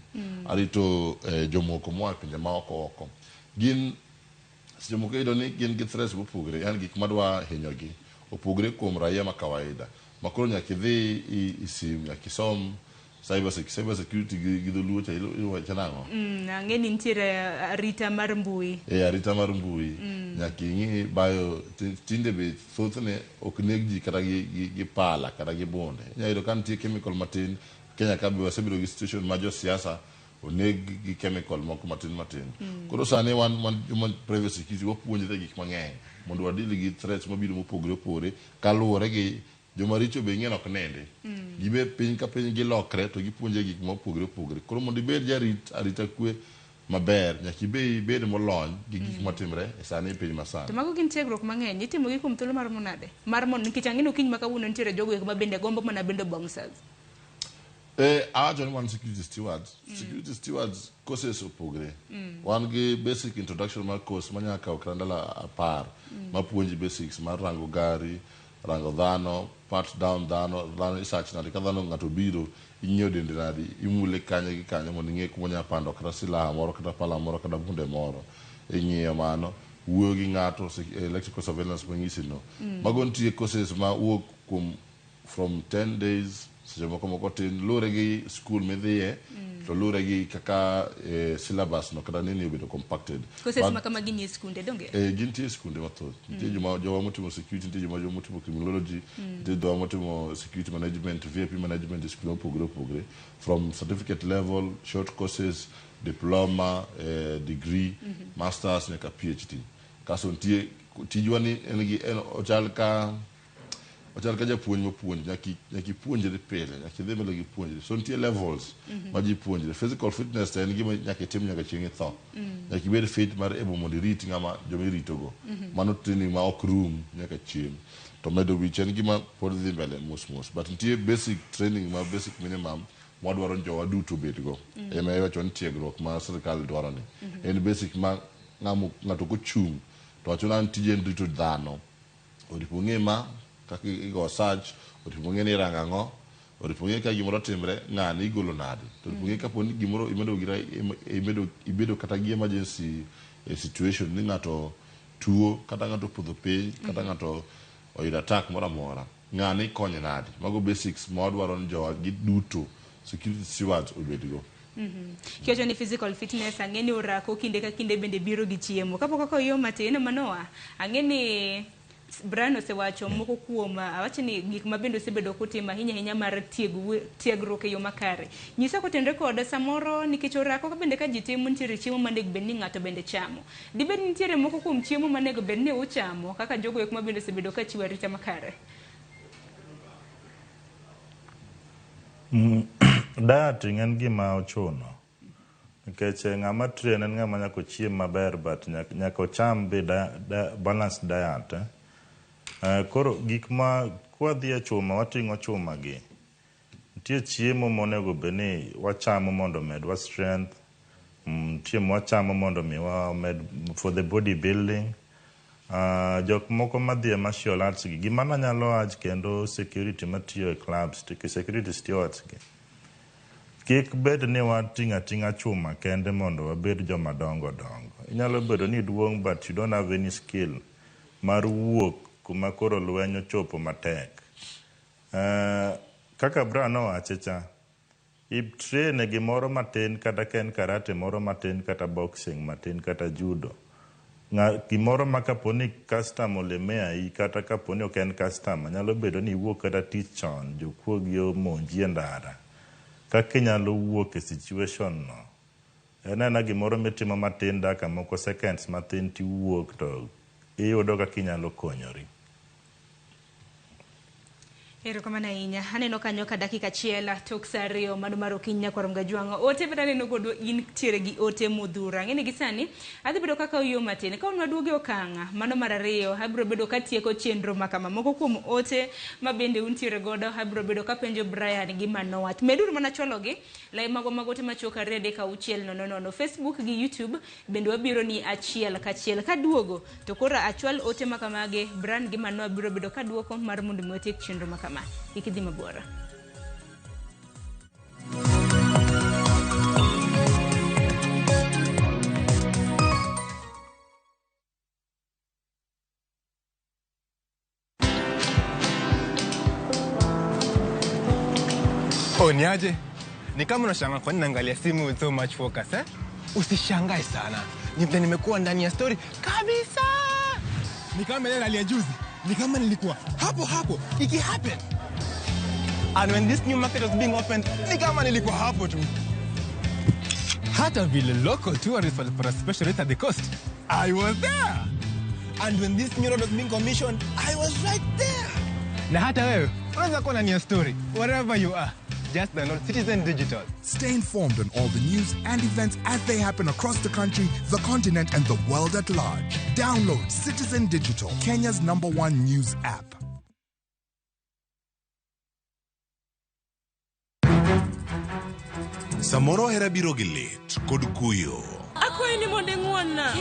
S11: arito jomoko moa e pinje ma oko oko. Gin seche moko iyudo ni gin gi threats mopogore, yani gik madwa hinyogi opogore kuom raia ma kawaida. Ma koro nyaka idhi i sim, nyaka isom cyber security gi dholuo cha iwacho nang'o?
S9: Ang'e ni nitiere arita mar mbui.
S11: Arita mar mbui. Nyaka ing'i bayo tinde be thothne ok neg ji kata gi pala kata gi bunde. Inyalo yudo ka nitie chemical matin. Kenya ka be wasebedo gi situation ma josiasa oneg gi chemical moko matin matin. Koro sani wan joma private security wapuonjre gik mang'eny mondo wadil gi threats mabiro mopogore opogore kaluwore gi joma richo be ing'e ni ok nindi. Gibet piny ka piny gilokre to gipuonjre gik mopogore opogore. Koro mondo ibed jarit arita kwe maber nyaka ibed molony gi gik matimre e sani e piny masani.
S9: To mago gin tiegruok mang'eny, itimo gi kuom thuolo maromo nade? Mar mondo nikech ang'e ni okinyi ma kawuono nitiere jogo eko ma bende gombo mana bendo bouncers.
S11: Awacho ni wan security stewards. Security stewards courses opogre. Wan gi basic introduction mar course manyalo kawo kata ndalo 10 mapuonji basics mar rango gari, rango dhano, pat down dhano, dhano i search nade ka dhano ng'ato obiro ing'iyo dende nade, imule kanye gi kanye mondo ing'e kuma onya pando kata silaha moro kata pala moro kata bunde moro. Ing'iyo mano, wuoyo gi ng'ato, electrical surveillance manyisi no. Mago nitie courses ma wuok kuom from 10 days seche moko moko tin luwore gi school midhiye to luwore gi kaka syllabus no kata nini obedo compacted.
S9: Courses
S11: But-
S9: ma kamagi nie skunde donge?
S11: Gintie e skunde mathoth. Nitie joma jowa motimo security, nitie joma joma motimo criminology, nitie jowa motimo security management, VIP management e skunde mopogore opogore. From certificate level, short courses, diploma, degree, masters nyaka PhD. Kaso nitie tijwa ni en gi en ochal ka ochal ka japuonj mapuonjo nyaka nyaka ipuonjri pile nyaka idhi mbele gi puonjri so nitie levels ma ji puonjre physical fitness to en gima nyaka itim nyaka chieng' itho nyaka ibed fit mar able mondo irit ng'ama joma iritogo mano training ma ok rum nyaka chieng' to medo wich en gima pod dhi mbele mos mos but nitie basic training ma basic minimum mwadwaro ni jowa duto obedgo ema iwacho ni tiegruok ma sirikal dwaro ni en basic ma ng'amo ng'ato kochung' to wacho ni an tije en rito dhano oripo ng'e ma kaka igo search oripo ng'e ni irango ang'o oripo ng'e ka gimoro otimre ng'ani igolo nade to oripo ng'e kapo ni gimoro imedo gira imedo ibedo kata gi emergency situation ni ng'ato tuo kata ng'ato opodho piny kata ng'ato oyudo attack moro amora ng'ani ikonye nade mago basics ma wadwaro ni jowa gi duto security stewards obedgo.
S9: Kiwacho ni physical fitness ang'e ni orako kinde ka kinde bende biro gi chiemo. Kapok ok oyo matin manoa, ang'e ni Brian osewacho moko kuom awach ni gik ma bende osebedo kotimo ahinya ahinya mar tiegruok e yo makare. Nyisa kotenore kod samoro nikech orako ka bende ka ji timo nitiere chiemo monego bed ni ng'ato bende chamo. Dibed ni nitiere moko kuom chiemo monego bed ni uchamo kaka jogo eko ma bende osebedo ka chiwo arita makare.
S10: Dieting en gima ochuno nikech ng'ama train en ng'ama nyaka ochiem maber but nyaka ocham be balanced diet. Koro gik ma kwadhi e chuma wating'o chuma gi nitie chiemo monego bed ni wachamo mondo omedwa strength nitie mwachamo mondo mi wamed for the body building. Jok moko madhi e martial arts gi gima nanyalo urge kendo security matiyo e clubs security stewards gi kik bed ni wating'o ating'a chuma kende mondo wabed joma dongo dongo. Inyalo bedo ni iduong' but you don't have any skill mar wuok kuma koro lweny ochopo matek. Kaka Brian nowache cha, i train e gimoro matin kata ka en karate moro matin kata boxing matin kata judo. Gimoro ma kapo ni customer olemeai kata kapo ni ok en customer nyalo bedo ni iwuok kata tich chon jokuogi omonji e ndara. Kaka inyalo wuok e situation no en aena gimoro mitimo matin dakika moko seconds matin tiwuok to iyudo kaka inyalo konyori.
S9: Erokamano ahinya. Aneno kanyo ka dakika achiel tok saa 2 mano mar okinyi nyakwar Mgajwang'o. Ote bende aneno godo in tiere gi ote modhuro. Ang'e ni gi sani adhi bedo kaka oyuo matin. Ka un waduogo e okang' mano mar 2 abiro bedo katieko chenro makama. Moko kuom ote ma bende untiere godo abiro bedo kapenjo Brian gi Manoa. Meduru mana chwalogi lai magwa mag ote machuok 2 3 6 0 0. Facebook gi YouTube bende wabiro ni achiel kachiel. Kaduogo to koro achwal ote makamage Brian gi Manoa biro bedo kaduoko mar mondo mi watiek chenro makama. Kik idhi mabor.
S14: Oh, niaje? Ni kama unashangaa kwa nini naangalia simu with so much focus, eh? Usishangae sana. Ni vile nimekuwa ndani ya story kabisa. Ni kama ile ya juzi. Ni kama nilikuwa hapo hapo iki happen. And when this new market was being opened, ni kama nilikuwa hapo tu. Hata vile local tourists walipata special rate at the coast, I was there. And when this new road was being commissioned, I was right there. Na hata wewe unaweza kuwa ndani ya story wherever you are. Just download Citizen Digital.
S15: Stay informed on all the news and events as they happen across the country, the continent, and the world at large. Download Citizen Digital, Kenya's #1 news app.
S16: Samoro hera biro gi lit kod kuyo.
S17: Akwayi ni mondo ing'won-na.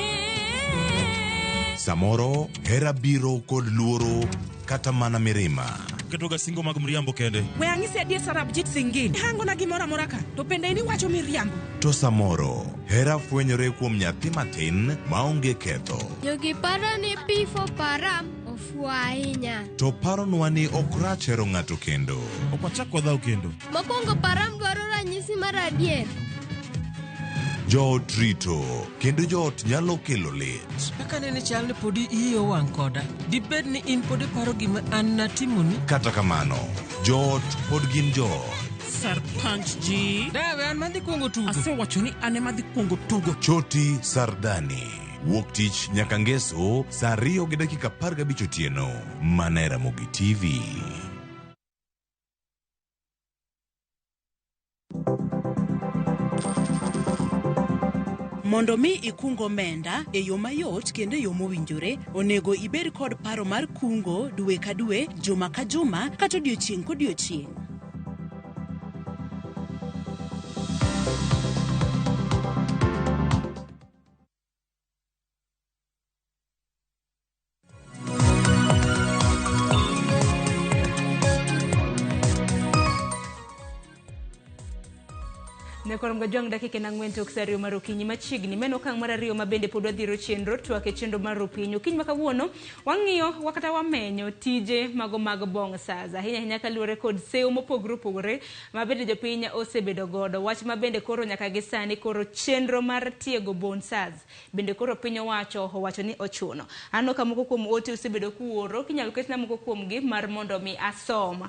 S16: Samoro hera biro kod luoro kata mana mirima.
S18: Ketoga singo mag mriambo kende.
S17: We ang'isi adier Sarabjit Singh. Hangona gimoro amora ka, to bende in iwacho miriambo.
S16: To samoro hera fwenyore kuom nyathi matin maonge ketho.
S19: Jogi paro ni P for Param. Ofuwo ahinya.
S16: To paronwa ni ok rach hero ng'ato kendo.
S18: Ok wachak wadhaw kendo.
S19: Mokwongo Param dwaro ranyisi mar adier.
S16: Joot rito kendo joot nyalo kelo lit.
S17: Kaka nene chal ni podi iyi owang' koda. Dibed ni in pod iparo gima an natimoni?
S16: Kata kamano, joot pod gin joot.
S17: Sarpanch ji. Dawe an madhi kuongo tugo. Asewacho ni an ema adhi kuongo tugo.
S16: Choti Sardani. Wuok tich nyaka ngeso saa 2:15 otieno. Mana e Ramogi TV.
S12: Mondo mi ikung omenda e yo mayot kendo e yo mowinjore, onego ibed kod paro mar kungo dwe ka dwe, juma ka juma, kata odiochieng' kodiochieng'.
S9: Nyakorom Gajwang' dakika en ang'wen tok sa ariyo mar okinyi machiegni. Meno okang' mar ariyo ma bende pod wadhiro chenro twak e chenro mar opiny. Okinyi ma kawuono wang'iyo kata wamenyo tije mago mag bouncers. Ahinya ahinya kaluwore kod sewo mopogore opogore ma bende jopiny osebedo godo. Wach ma bende koro nyaka gi sani koro chenro mar tiego bouncers bende koro piny owacho owacho ni ochuno. Aneno ka moko kuom ote osebedo kuoro, kinyalo ketna moko kuomgi mar mondo mi asom.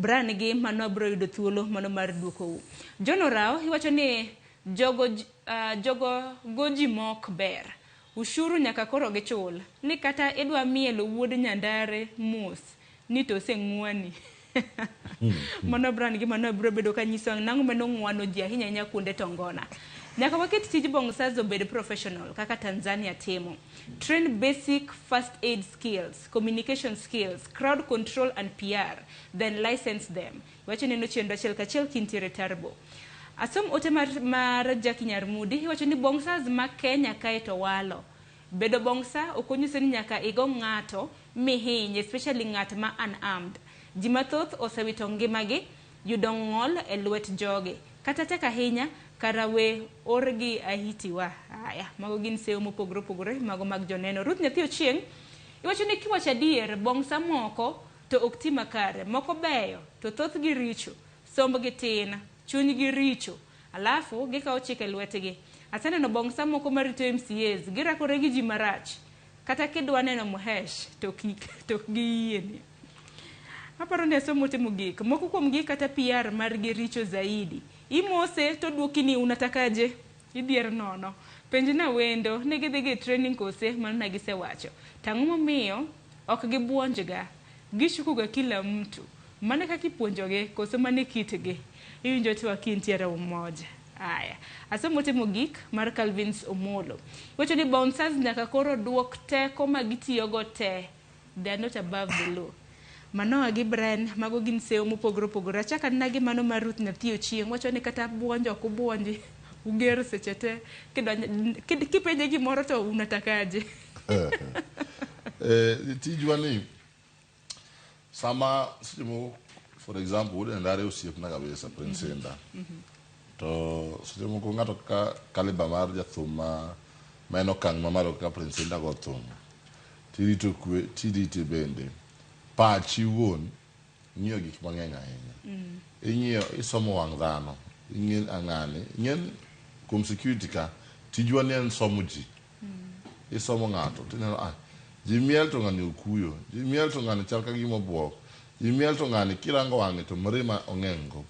S9: Bran gi mano abiro yudo thuolo mano mar duokou. John Orao iwacho ni jogo jogo go ji mok ber. Ushuru nyaka koro gichul. Ni kata idwa mielo wuod Nyandare mos ni to oseng'wani. Mano Bran gi mano abiro bedo kanyiso nang'o mano ng'wano ji ahinya ahinya kuonde tongona. Nyaka waket tij bouncers obed professional kaka Tanzania timo. Train basic first aid skills, communication skills, crowd control and PR, then license them. Iwacho neno chenro achiel kachiel kintiere Tarbo. Asom ote mar, mar Jackie Nyarmudi iwacho ni bouncers ma Kenya kae to walo. Bedo bouncer ok onyiso ni nyaka igo ng'ato mihiny, especially ng'at ma unarmed. Ji mathoth osewito ngimagi yudo ng'ol e lwet jogi. Kata tek ahinya, kara we orgi ahitiwa. Aya, mago gin sewo mopogore opogore, mago mag joneno. Ruth Nyathi Ochieng', iwacho ni kiwacho adier, bongsa moko to ok ti makare. Moko beyo, to thothgi richo. Sombgi tin, chunygi richo. Alafu, gikawo chik e lwetgi. Aseneno bongsa moko marito MCAs, girakore gi ji marach. Kata kidwa neno Muhesh, to kik, to ok giyieni. Aparo ni asomo ote mogik. Moko kuomgi kata PR margi richo zaidi. Imose to duoki ni unatakaje? Idhier nono. Penj na wendo ni gidhi gi training kose mano na gisewacho. Tang'o momiyo ok gibuonjga. Gishukuga kila mtu. Mana kaka ipuonjogi koso mano e kitgi. Iwinjo twak kintiere umoja. Aya. Asomo ote mogik mar Calvins Omolo. Wacho ni bouncers nyaka koro duok teko ma gitiyogo te. They are not above the law. Manoa gi Brian, mago gin sewo mopogore opogore. Achak anena gi mano mar Ruth Nyathi Ochieng', wacho ni kata buonjo ok ubuonji, uger seche te. Kipenje gimoro to unatakaje?
S11: Tijwa ni sama seche moko for example wuod Ndare osiepna kabisa Prince Indah. To seche moko ng'ato kaka kaliba mar jathum ma ma en okang' mamalo kaka Prince Indah go thum tirito kwe tirite bende pachi wuon ng'iyo gik mang'eny ahinya. Ing'iyo isomo wang' dhano ing'e ng'ani ing'e kuom security ka tijwa ni en somo ji. Isomo ng'ato tineno ah ji miel to ng'ani okuyo ji miel to ng'ani chal ka gima obuok ji miel to ng'ani kirango wang'e to mirima ong'eny go.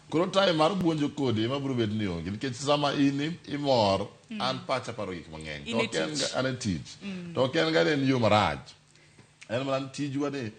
S11: Koro time mar buonjo kodi ema biro bet ni onge nikech sama in imor an pacha paro gik mang'eny. To ok en an e tich. To ok en ga ni en yo marach. En mana tijwa ni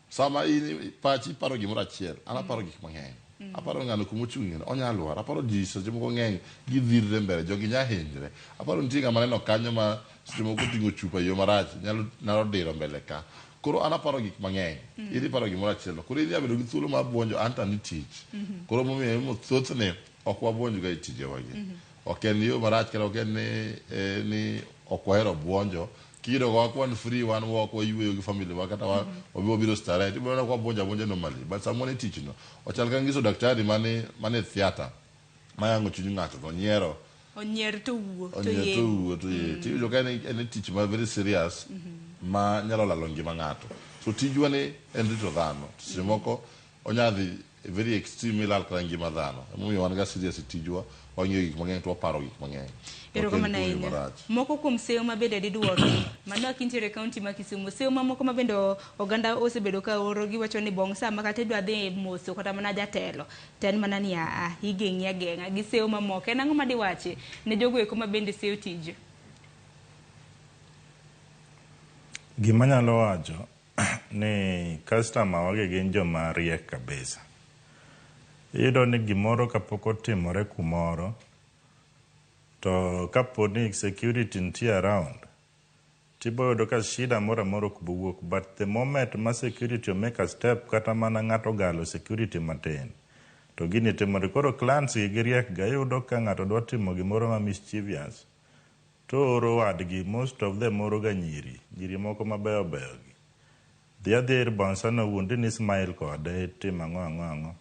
S11: sama in pachi paro gimoro achiel an aparo gik mang'eny. Aparo ng'ano kuma ochung'e onya lwar. Aparo ji seche moko ng'eny gidhirre mbele jogi nya hinyre. Aparo nitie ng'ama aneno kanyo ma seche moko oting'o chupa e yo marach nyalo, nyalo diro mbele ka. Koro an aparo gik mang'eny. In iparo gimoro achiel. Koro idhi bedo gi thuolo mar buonjo an to an e tich. Koro momiyo thothne ok wabuonj ga e tijewagi. Ok en yo marach kata ok en ni, ni ok wahero buonjo. Kiyudo ga wan free wan wok wayueyo gi family wa kata wabi wabiro starehe tibiro neno ka wabuonjo abuonja normally. But sama wan e tich no ochal ka nyiso daktari mane mane theatre mayang'o chuny ng'ato to onyiero
S9: Onyier to wuo to
S11: onyier to
S9: yeng'.
S11: wuo to ye. Tiyudo ka en e tich ma very serious. Ma nyalo lalo ngima ng'ato. So tijwa ni en rito dhano. To seche moko onya dhi very extreme milal kata ngima dhano. Emomiyo wan ga serious e tijwa, wang'iyo gik mang'eny to waparo gik mang'eny. Ok en
S9: Erokamano
S11: kuyo
S9: ahinya.
S11: marach.
S9: Moko kuom seyo ma bende diduoki. Mano akintiere e kaunti ma Kisumu. Seyo mamoko ma bende oganda osebedo ka oro giwacho ni bong' sama kata idwa dhi moso kata mana jatelo to en mana ni aa igeng'i ageng'a gi seyo mamoko. En ang'o ma diwachi ne jogo eko ma bende seyo tiju?
S10: Gima anyalo wacho ni customer wagi gin joma riek kabisa. Iyudo ni gimoro kapok otimore kumoro to kapo ni security nitie around tibo yudo ka shida moro amora ok bowuok but the moment ma security o make a step kata mana ng'ato ogalo security matin to gini timore. Koro clients gi giriek ga iyudo ka ng'ato dwa timo gimoro ma mischievous to ooro wadgi most of them oro ga nyiri, nyiri moko mabeyo beyo gi. Dhi adhiya ir bouncer no wuondi ni smile kode itim ang'o ang'o ang'o.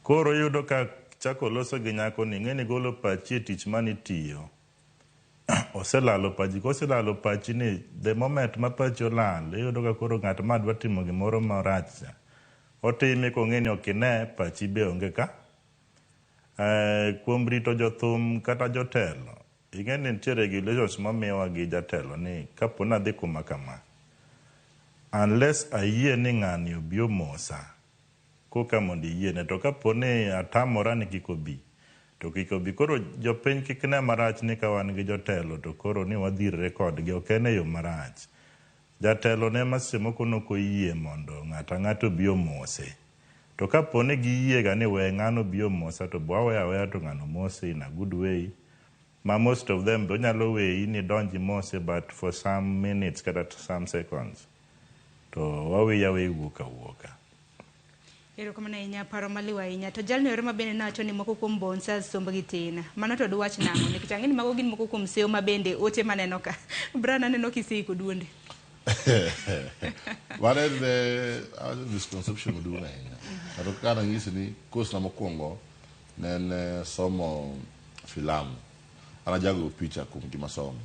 S10: Koro iyudo ka chako loso gi nyako ni ing'e ni golo pachi e tich manitiyo. Oselalo pachi, koselalo pachi ni the moment ma pachi olal iyudo ka koro ng'at ma dwa timo gimoro marach cha otime kong'e ni ok ine pachi be onge ka. Kuom rito jothum kata jotelo ing'e ni nitie regulations momiwa gi jatelo ni kapo ni adhi kuma kama unless ayie ni ng'ani obi omosa koka mondo iyiene to kapo ni atamora ni kik obi to kik obi. Koro jopiny kik ne marach ni ka wan gi jotelo to koro ni wadhirre kodgi ok en e yo marach. Jatelo ne ma seche moko nok oyie mondo ng'ato ang'ata obi omose. To kapo ni giyie ga ni we ng'ano obi omosa to bo waweyo aweya to ng'ano mose in a good way ma most of them be onyalo weyi ni donj imose but for some minutes kata some seconds to waweyi aweya iwuok awuoka.
S9: Erokamano ahinya, paro maliw ahinya. To jalno ero ma bende nawacho ni moko kuom bouncers sombgi tin. Mano to duwach nang'o? Nikech ang'e ni mago gin moko kuom seyo ma bende ote maneno ka. Brian aneno kiseiko duondi.
S11: Mano en misconception maduong' ahinya. Kata kaka nanyisi ni course na mokwongo ne en somo filamu. An ajago picha kuom gima somo.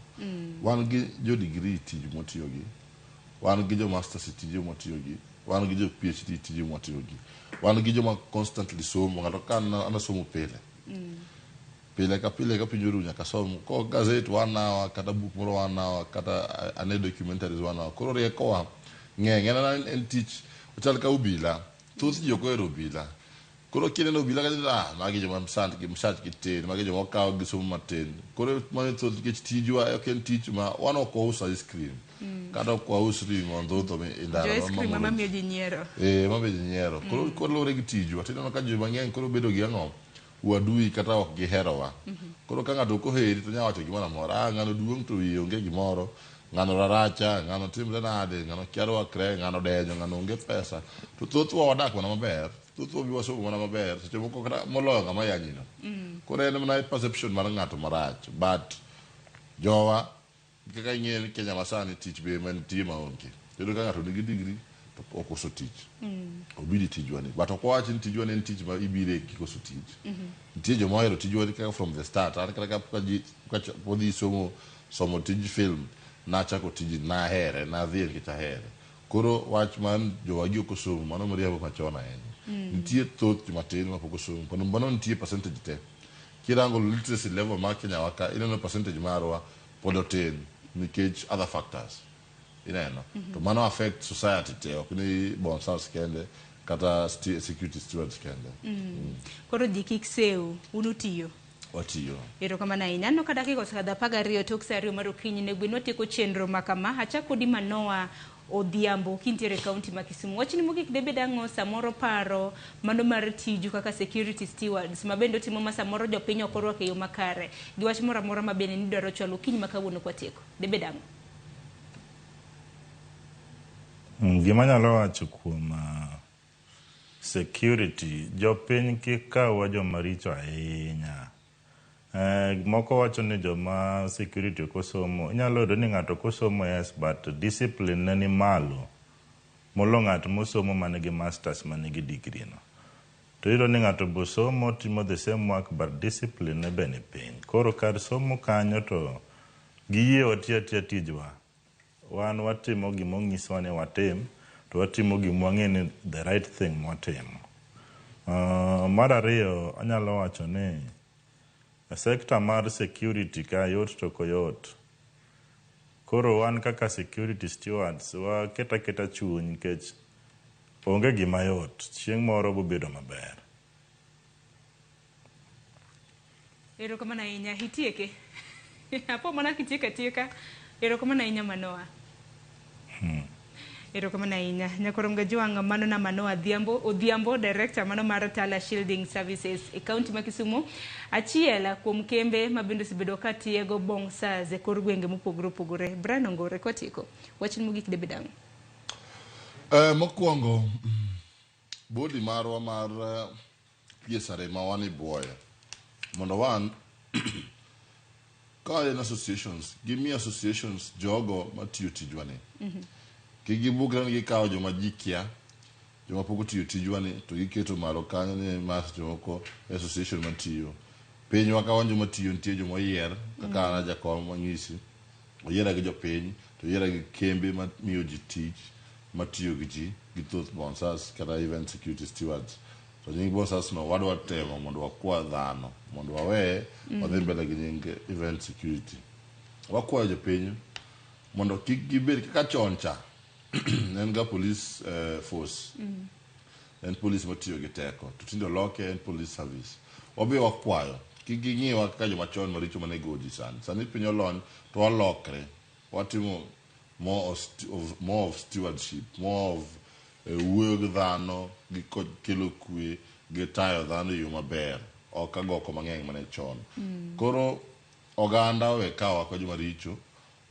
S11: Wan gi jo degree tij mwatiyogi, wan gi jo masters e tije mwatiyogi, wan gi jo PhD tije mwatiyogi, wan gi joma constantly somo. Ng'ato ka an asomo pile. Pile ka pile ka piny oru nyaka som ko gazet one hour kata buk moro one hour kata ane documentaries one hour. Koro riekowa ng'eny en en tich ochal ka obila. Thoth ji ok ohero obila. Koro kineno obila kacha ah magi joma msand gi msach gi tin, magi joma okaw gi somo matin. Koro mano thoth nikech tijwa ok en tich ma wan ok waus ice cream. Kata ok waus ring'o ndhudho e ndara.
S9: Jo ice cream ema miyo ji nyiero.
S11: Eh, ema miyo ji nyiero. Koro kaluwore gi tijwa tineno ka ji mang'eny koro bedo gi ang'o uadui kata ok giherowa. Koro ka ng'ato ok oheri to nya wacho gimoro amora. Ah, ng'ano duong' to wiye onge gimoro. Ng'ano raracha, ng'ano timre nade, ng'ano kia rwakre, ng'ano denyo, ng'ano onge pesa. To thothwa wadak mana maber. Thothwa bi wasomo mana maber. Seche moko kata moloyo ng'ama yanyino. Koro en mana perception mar ng'ato marach. But jowa kaka ing'eyo ni Kenya masani tich be mantie maonge. Iyudo ka ng'ato nigi degree to okoso tich. Obiro e tijwa ni. But ok wawach ni tijwa ni en tich ma ibire kikoso tich. Nitie joma ohero tijwa ni kaka from the start. An kata ka podhi somo somo tij film nachako tijni nahere nadhiye nikech ahere. Koro wach mar jowagi ok osomo mano miriambo machon ahinya. Nitie thoth joma tin mapok osomo. Kendo mano nitie percentage te. Kirango literacy level mar Kenya wa ka ineno percentage marwa pod otin nikech other factors. Ineno? To mano affect society te ok ni bouncers kende kata security stewards kende.
S9: Koro ji kik sew, un utiyo.
S11: Watiyo.
S9: Erokamano ahinya. Aneno ka dakika osekadho 12 tok saa 2 mar okinyi ne gwen watieko chenro ma kama. Achak kodi Manoa Odhiambo kintiere e kaunti ma Kisumu. Wachni mogik debed ang'o samoro paro mano mar tiju kaka security stewards ma bende otimo ma samoro jopiny ok orwako e yo makare gi wach moro amora ma bende nidwaro chwalo okinyi ma kawuono kwatieko. Debed ang'o?
S10: Gima anyalo wacho kuom security, jopiny kik kawwa joma richo ahinya. Moko wacho ni joma security ok osomo, inyalo yudo ni ng'ato ok osomo yes, but discipline ne ni malo molo ng'at mosomo man gi masters man gi degree no. To iyudo ni ng'ato be osomo timo the same work but discipline ne be ni piny. Koro kar somo kanyo to giyie wati atiya tijwa. Wan watimo gima onyiswa ni watim, to watimo gima wang'e ni the right thing mwatimo. Mar ariyo, anyalo wacho ni e sector mar security ka yot to ok oyot. Koro wan kaka security stewards waket aketa chuny nikech onge gima yot. Chieng' moro bobedo maber.
S9: Erokamano ahinya, itieke. Apo mana kitieko atieka. Erokamano ahinya Manoa. Erokamano ahinya. Nyakorom Gajwang' mano na Manoa Odhiambo, Odhiambo director mano mar Tala Shielding Services e kaunti ma Kisumu. Achiel kuom kembe ma bende osebedo ka tiego bouncers e kor gwenge mopogore opogore. Brian Ongore kwatieko. Wachni mogik debed ang'o?
S11: Mokwongo, body marwa mar PSRA ma wan e buoye mondo wan ka en associations gimiyo associations jogo matiyo tijwa ni. Kik gibukre ni gikawo joma ji kia, joma pok otiyo tijwa ni to giketo malo kanyo ni ma seche moko e association matiyo. Pinywa ka wan joma tiyo nitie joma oyier kaka an jakom manyisi oyiera gi jopiny to oyiera gi kembe mamiyo ji tich matiyo gi ji gi thoth bouncers kata event security stewards. To nying bouncers no wadwa temo mondo wakwa dhano mondo wawe wadhi mbele gi nying event security. Wakwayo jopiny mondo kik gibed kaka chon cha ne en ga police force. En police matiyo gi teko to tinde oloke en police service. Wabe wakwayo kik ging'iwa kaka joma chon maricho mane go ji sani. Sani piny olony to walokre watimo more of stewardship, more of wuoyo gi dhano gi kelo kwe gi tayo dhano e yo maber ok agoko mang'eny mane chon. Koro oganda owe kawa kaka joma richo,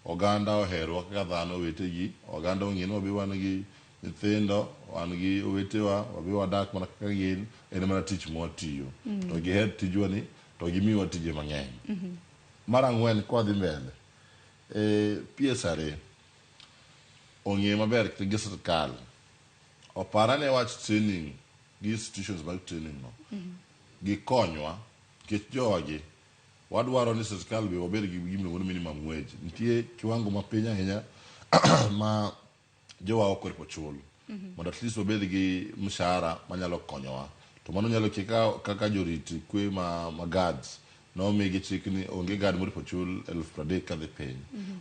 S11: oganda oherwa kaka dhano wetegi, oganda ong'e ni wabe wan gi nyithindo, wan gi owetewa, wabe wadak mana kaka gin, en mana tich mwatiyo. To giher tijwa ni to gimiwa tije mang'eny. Mar ang'wen kwadhi mbele, PSRA ong'e maber gi sirkal oparane wach training gi institutions mag training no. Gikonywa nikech jogi wadwaro ni sirkal be wabed gi gimiluongo ni minimum wage. Nitie kiwango mapiny ahinya ma jowa ok oripo chul mondo at least wabed gi mshahara manyalo konyowa. To mano nyalo kaka jorit kwe ma guards nomigi chik ni onge guard moripo chul 30,000 kadhi piny.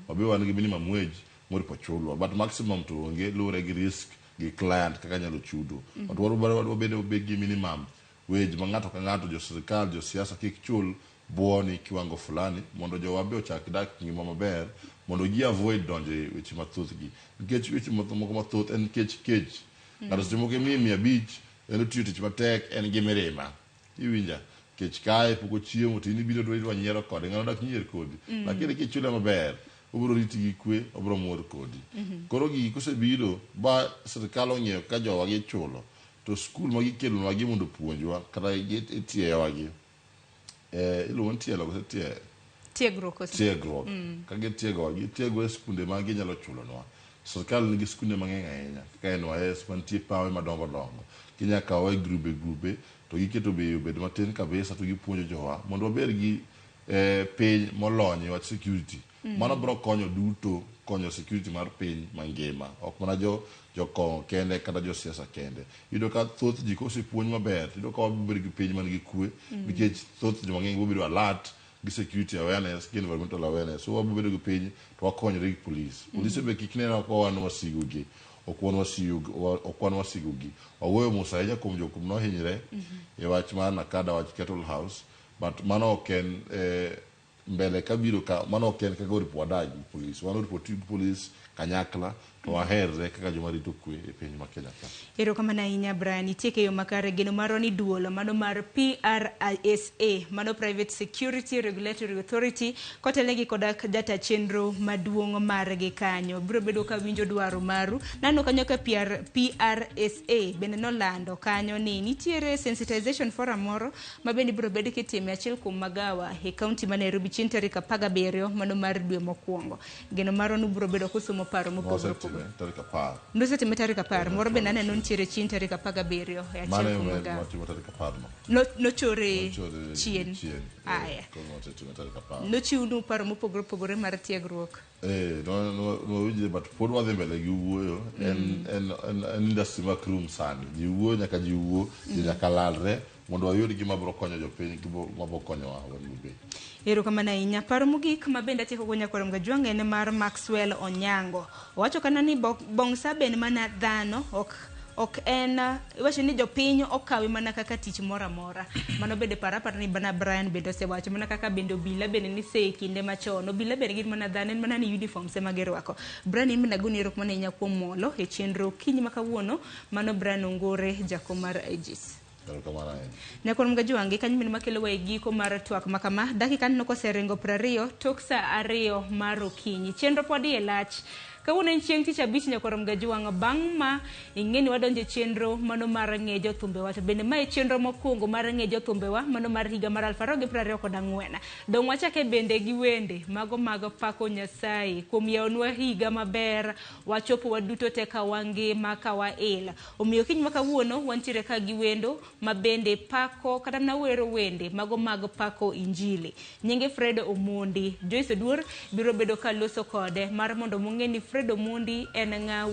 S11: Wabe wan gi minimum wage moripo chulwa but maximum to onge luwore gi risk gi client kaka nyalo chudo. But wadwaro wabed gi minimum wage ma ng'ato ka ng'ato jo sirkal jo siasa kik chul buoni kiwango fulani mondo jowa be ochak dak ngima maber mondo gi avoid donjo e weche mathoth gi. Nikech weche moko mathoth en nikech kech. Ng'ato seche moko imiye 500 en otiyo tich matek en gi mirima. Iwinja? Kech kae pok ochiemo to in ibiro idwa nyiero kode ng'ano dak nyier kodi. Lakini kichule maber obiro riti gi kwe obiro mor kodi. Koro gigi kosebiro ba sirkal ong'eyo kaka jowa gichulo to skul ma gikelonwa gi mondo opuonjwa kata itieyowa gi iluongo ni tielo koso tie
S9: Tiegruok koso?
S11: Tiegruok. Ka gitiegowa gitiegowa e skunde ma ginyalo chulonwa. Sirkal nigi skunde mang'eny ahinya kaka NYS mantie pawe madongo dongo. Ginya kawowa e grube grube to giketo bei obed matin kabisa to gipuonjo jowa mondo wabed gi piny molony e wach security. Mano biro konyo duto konyo security mar piny mangima ok mana jo jokong'o kende kata josiasa kende. Iyudo ka thoth ji kosepuonj maber iyudo ka wabiro bedo gi piny man gi kwe nikech thoth joma ng'eny biro bedo alert gi security awareness gi environmental awareness. So wabiro bedo gi piny to wakonyore gi police. Polise be kik nenwa ka wan wasigu gi. Ok wan wasigu gi. Wawuoyo mos ahinya kuom jok nohinyre e wach mar Nakada wach Cattle House but mano ok en mbele kabiro ka mano ok en kaka oripo wadag gi police. Wan oripo ti gi police kanyakla to waherre kaka joma rito kwe e piny ma Kenya ka.
S9: Erokamano ahinya Brian, itieke yo makare. Geno marwa ni duol mano mar PRSA, mano Private Security Regulatory Authority, kotelnegi koda jata chenro maduong' margi kanyo. Biro bedo ka winjo dwaro maru. Naneno kanyo ka PRSA bende nolando kanyo ni nitiere sensitization forum moro ma bende ibiro bed kitime achiel kuom magawa e kaunti ma Nairobi chieng' tarik 17 mano mar dwe mokwongo. Geno marwa ni ubiro bedo kusomo paro mopogore opogore. mopogore.
S11: Tarik 10.
S9: Nosetime tarik 10, moro bende aneno nitiere chien tarik 17 e achiel
S11: Mano
S9: kuom
S11: ema
S9: migawo.
S11: watimo tarik 10 no.
S9: Nochore
S11: Nochore
S9: chien.
S11: chien.
S9: Aya.
S11: Koro wasetime tarik 10.
S9: Nochiwnu paro mopogore opogore mar tiegruok.
S11: Nwawinjre but pod wadhi mbele gi wuoyo. En industry mak rum sani. Ji wuoyo nyaka ji wuo, ji nyaka lalre mondo wayud gima biro konyo jopiny, gima biro konyowa wan wabende.
S9: Erokamano ahinya. Paro mogik ma bende atieko go nyakwar Mgajwang' en mar Maxwell Onyango. Owacho kana ni Bongsa be en mana dhano, ok en iwacho ni jopiny okawe mana kaka tich moro amora. Mano bende paro aparo ni bana Brian bende osewacho mana kaka bende obila bende nise e kinde machon. Obila bende gin mana dhano, en mana ni uniforms ema girwako. Brian, in bende agoni erokamano ahinya kuom molo e chenro okinyi ma kawuono. Mano Brian Ongore, jakom mar AEGIS.
S11: Erokamano ahinya.
S9: Nyakwar Mgajwang' gi kanyo bende makelowa e giko mar twak ma kama. Dakika aneno koseringo 20 tok sa 2 mar okinyi. Chenro pod iye lach. Kawuono en chieng' tich abich nyakwar Mgajwang' bang' ma ing'e ni wadonjo e chenro mano mar ng'e jothumbewa. To bende mae chenro mokwongo mar ng'e jothumbewa mano mar higa mar 2024. Dong' wachake bende gi wende mago mag pako Nyasaye kuom yawonwa higa maber wachopo waduto te ka wangima ka wail. Omiyo kiny ma kawuono wantiere ka gi wendo ma bende pako kata mana wero wende mago mag pako Injili. Nyinge Fred Omondi. Joyce Oduor biro bedo ka loso kode mar mondo mong'e ni Fred Omondi en ng'a.